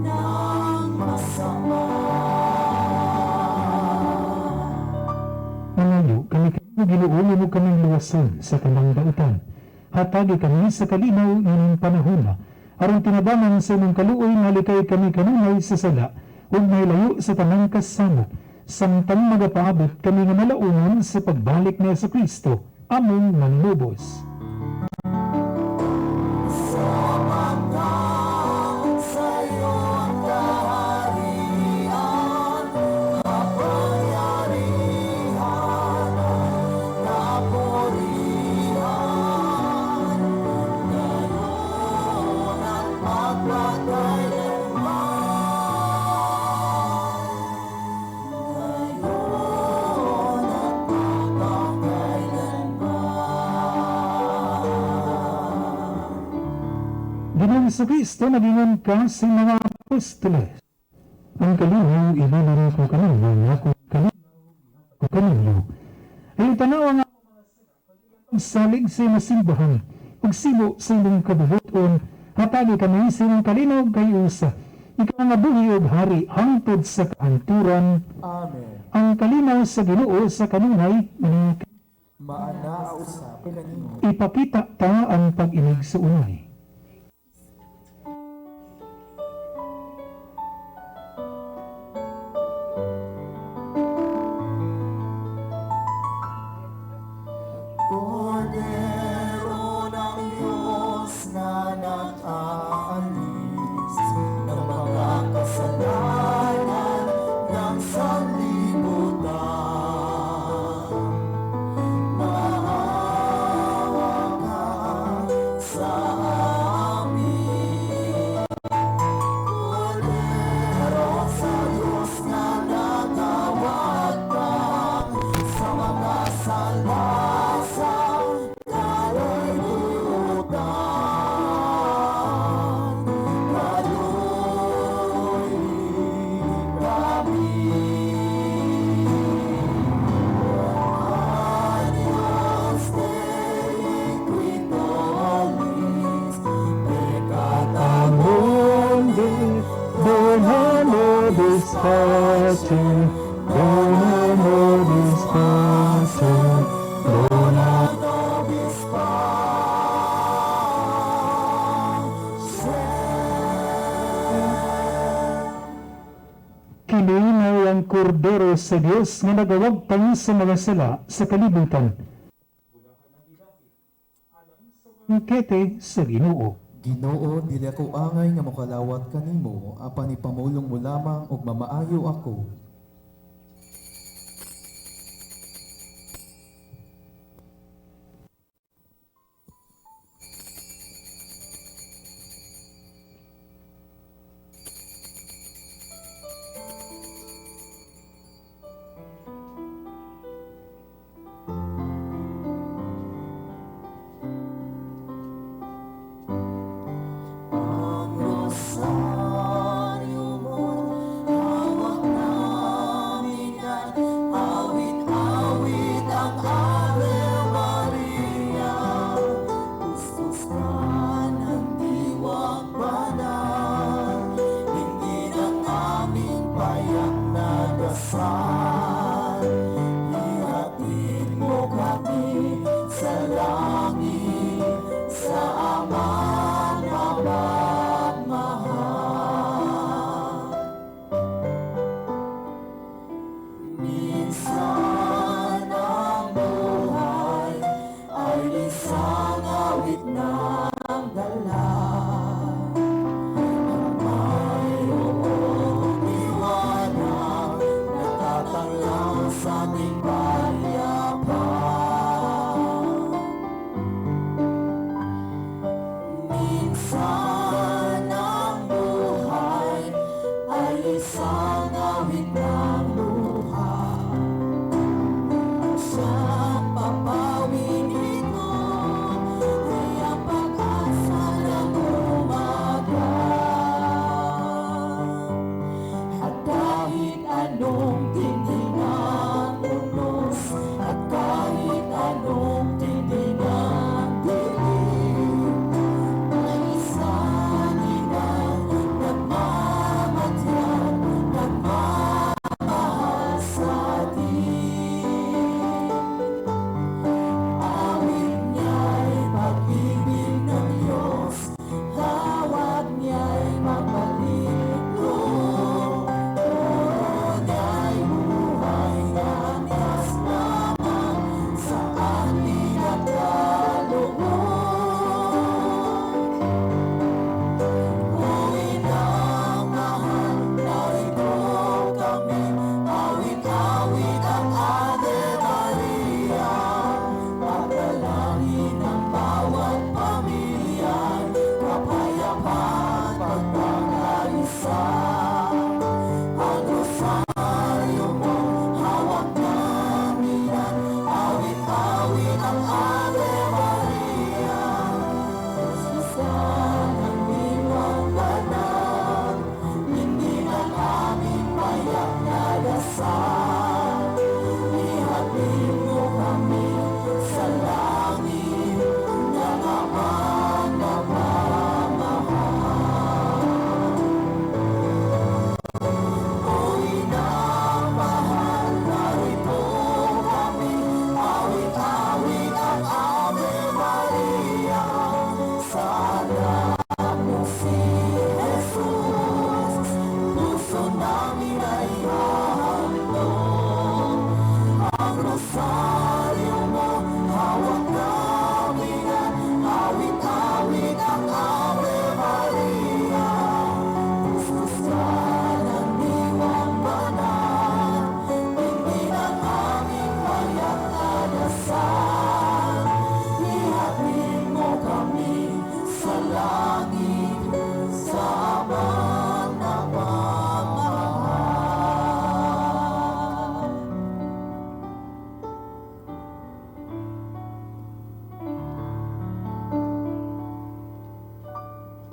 ng masama. Mangayo kami kanimo, Ginoo, nga imo kaming luwason sa tanang dautan. Hatagi kami sa kalinaw ining panahona aron tinabangan sa imong kaluoy malikay kami kanunay sa sala ug mahilayo sa tanang kasamok samtang magapaabot kami nga malaunon sa pagbalik ni Kristo among manlubos. Sapagkat sa iyo ang kaharian, kapangyarihan, kapurihan, ngayon at magpakailanman. Ngayon at magpakailanman. Ginoong Kristo, nagingon ka sa mga apostoles. Ang kalinaw ibilin ko kaninyo, nga akong kalinaw ko kaninyo. Ay tanaw ang salig sa imong simbahan, ug simo sa imong kabubuton, hatagi kami sa imong kalinaw kay usa. Ikaw nga buhi ug hari hangtod sa kahanturan. Amen. Ang kalinaw sa Ginoo sa kanunay mga Maanaa usab kanimo. Ipakita ta ang pag-inig sa unay. Kordero ng Diyos na nag-aalis ng mga kasalanan ng sanlibutan. Maawa ka sa amin. Kordero sa Diyos na nagawagtang sa mga sala sa kalibutan. Kaluoy kami. Agnus Dei qui tollis peccata Mundi, dona nobis pacem, dona nobis pacem, dona nobis pacem. Kini na ang kordero sa Dios nga nagawagtang sa mga sala sa kalibutan. Ang kete sa Ginoo. Ginoo, dili ako angay nga mokalawat kanimo, apan ipamulong mo lamang ug mamaayo ako. Ang rosaryo mo, hawak na.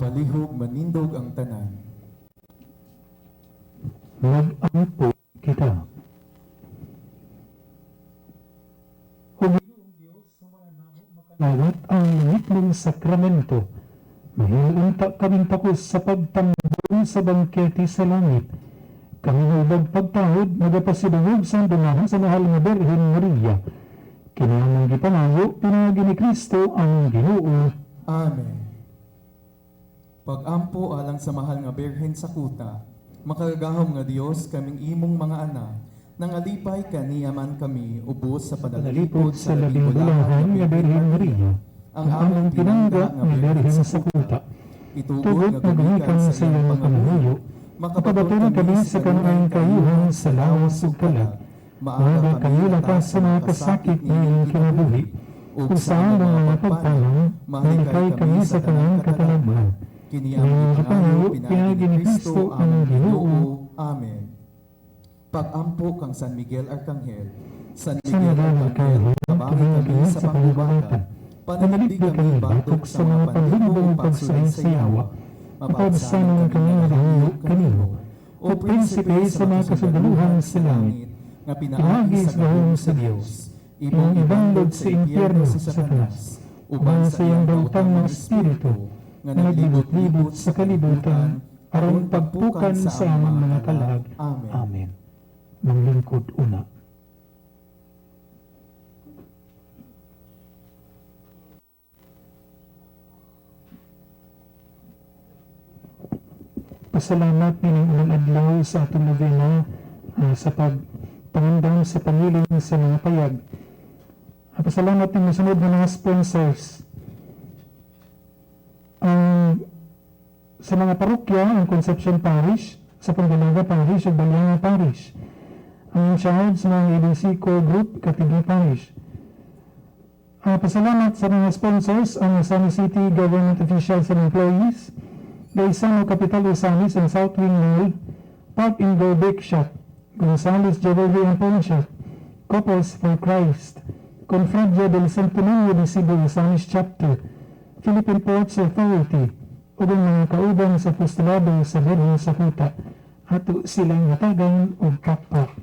Palihog manindog ang tanan. Mag-ampo kita. O Ginoong Diyos, makalawat ang langitnong sakramento. Mahiunta kaming takos sa pagtambong sa bangkete sa langit. Kami nga ubag pagtahod, nagapasidungog sa dumahan sa mahal nga Birhen Maria. Kini among gipangayo, pinaagi ni Kristo ang Ginoo. Amen. Pag-ampo alang sa mahal nga Birhen sa kuta, makagagahom nga Dios kaming imong mga anak, nangalipay kaniya man kami ubos sa Panalipod panalipod sa labing bulahan nga Birhen Maria, ang among pinangga nga Birhen sa kuta. Itugot Tugot nga nga gumikan gumikan sa sa iyang iyang pangamuyo, pangamuyo, makabaton makabaton kami kami sa sa kanunayng kanunayng kayuhan kayuhan sa sa lawas lawas ug ug kalag. kalag. Maaga Maaga kami kami lakas lakas sa sa mga mga kasakit kasakit nga nga iyang iyang kinabuhi, kinabuhi, ug ug sa sa among among mga mga pagpanaw, pagpanaw, malikay malikay kami kami sa sa tanang tanang katalagman. katalagman. Kini Kini ang ang gipangayo gipangayo pinaagi pinaagi ni ni Kristo Kristo among ang Ginoo. Ginoo. Amen. Pag-ampo kang San Miguel Arcangel, San San Miguel Miguel Arcangel, Arcangel, kabangi kabangi kami kami sa sa panggubatan. panggubatan. Panalipdi Panalipdi kami kami batok batok sa sa mga mga panlinggo panlinggo ug ug pagsulay pagsulay sa sa yawa. yawa. Mapaabsanon Mapaabsanon kami kami nga nga nahayop nahayop kanimo. kanimo. O O prinsipe prinsipe sa sa mga mga kasundaluhan kasundaluhan sa sa langit, langit, nga pinaagi pinaagi sa sa gahom gahom sa sa Dios, Dios, imong imong ibandog ibandog sa sa impyerno impyerno si sa Satanas, Satanas, uban uban sa sa iyang iyang daotang daotang mga mga espiritu, espiritu, nga nga naglibot-libot naglibot-libot sa sa kalibutan, kalibutan, aron aron pagpukan pagpukan sa sa among among mga mga kalag. kalag. Amen. Amen. Manglingkod una. Pasalamat nining unang adlaw sa atong novena sa pagpangandam sa pangilin sa mga payag. Pasalamat ning mosunod nga mga sponsors. Ang sa mga parokya, ang Concepcion Parish, sa Pangalaga Parish ug Balianga Parish. Ang in charge sa mga ABC Core Group, Cathedral Parish. Pasalamat sa mga sponsors, ang Ozamis City Government Officials and Employees, Gaisano Capital Ozamis and South Wing Mall, Park and Go Bake Shop, Gonzales Jewelry and Pawn Shop, Couples for Christ, Confradia del Santo Niño de Cebu Ozamis Chapter, Philippine Ports Authority, ug ang mga kauban sa apostolado sa Birhen sa Kuta. Ato silang hatagan og pakpak.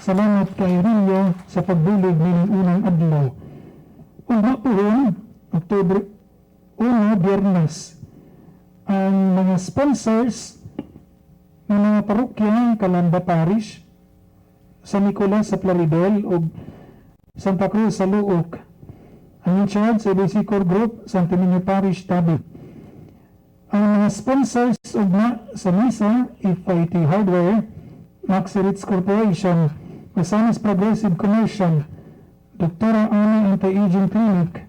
Salamat kay Rio sa pagbulig nining unang adlaw. Ug puhon, Oktubre 1, Biyernes, ang mga sponsors ng mga parokya, Calamba Parish, San Nicolas sa Plaridel ug Santa Cruz sa Luok. Ang in charge sa ABC Core Group, Santo Niño Parish, Tabi. Ang mga sponsors ugma sa misa, FIT Hardware, Maxi Ritz Corporation, Misamis Progressive Commercial, Doktora Ana Anti-Aging Clinic,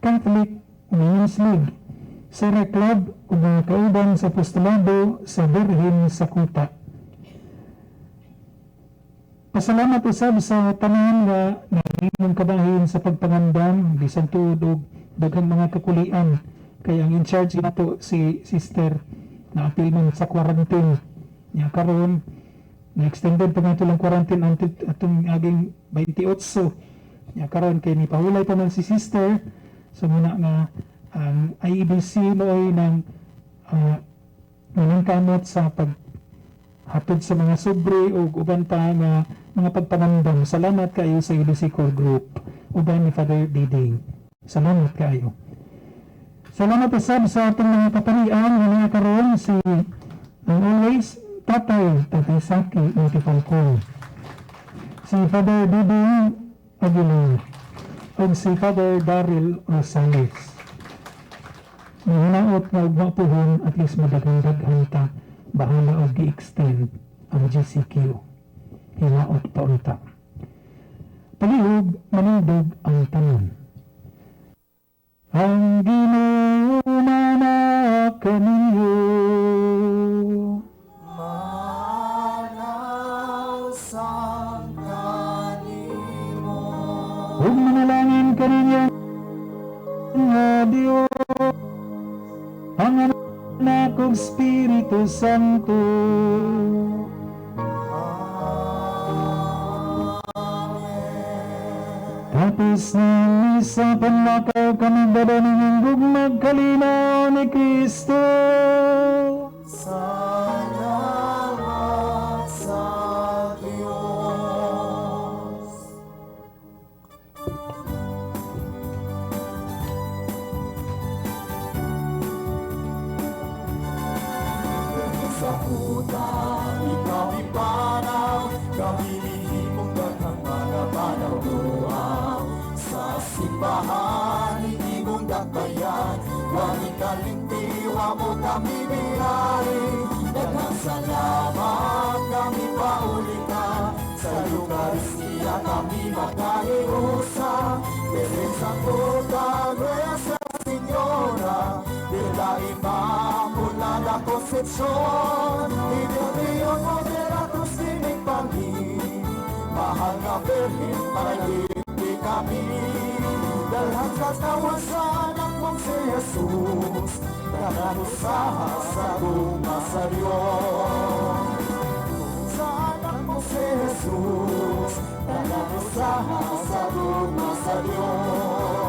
Catholic Women's League, Sera Club ug mga kauban sa apostolado sa Birhen sa Kuta. Pasalamat usab sa tanan nga nahimong kabahin sa pagpangandam bisan tuod og daghang mga kakulian kay ang in charge nato si sister na apil man sa quarantine nya karon na extended pa nga lang quarantine until atong aging 28 nya karon kay ni pahulay pa man si sister, so muna nga ang IEBC mo'y nang naningkamot sa pag hatod sa mga sobre o uban pa nga mga pagpangandam. Salamat kaayo sa ABC Core Group uban ni Father Diding. Salamat kaayo. Salamat usab sa atong mga kaparian nga naa karon si ang always Tatay Tatay Saki Montefalcon, si Father Diding Aguilar, ug si Father Daryl Rosales. Mahinaot nga ugma puhon at least madaghan-daghan ta, bahala og gi-extend ang GCQ. Hinaot pa unta. Palihog manindog ang tanan. Ang Ginoo mana kaninyo. Manaw sang kanimo. Ug manalangin kaninyo nga Dios, ang Anak ug Espiritu Santo. Tapos ng misa, panlakaw kami dala ng gugmag kalinaw ni Kristo. Kaligaputa, ikaw ipanaw, kami mihimong daghang mga banaw duaw. Sa simbahan, imong dakbayan, wa mi kalimti, wa mo kami biyai. Daghang salamat, kami pauli ka, sa Eucharistia kami magkahiusa. Virgen Santa, Nuestra Señora de la Inmaculada Concepción, y del Río de la Cruz Pangin, Mahal nga Birhen, panalangini kami. Dalhan katawan sa anak mong si Jesus, tanan usaha sa gugma sa Diyos. Sa anak mong si Jesus, tanan usaha sa gugma sa Diyos.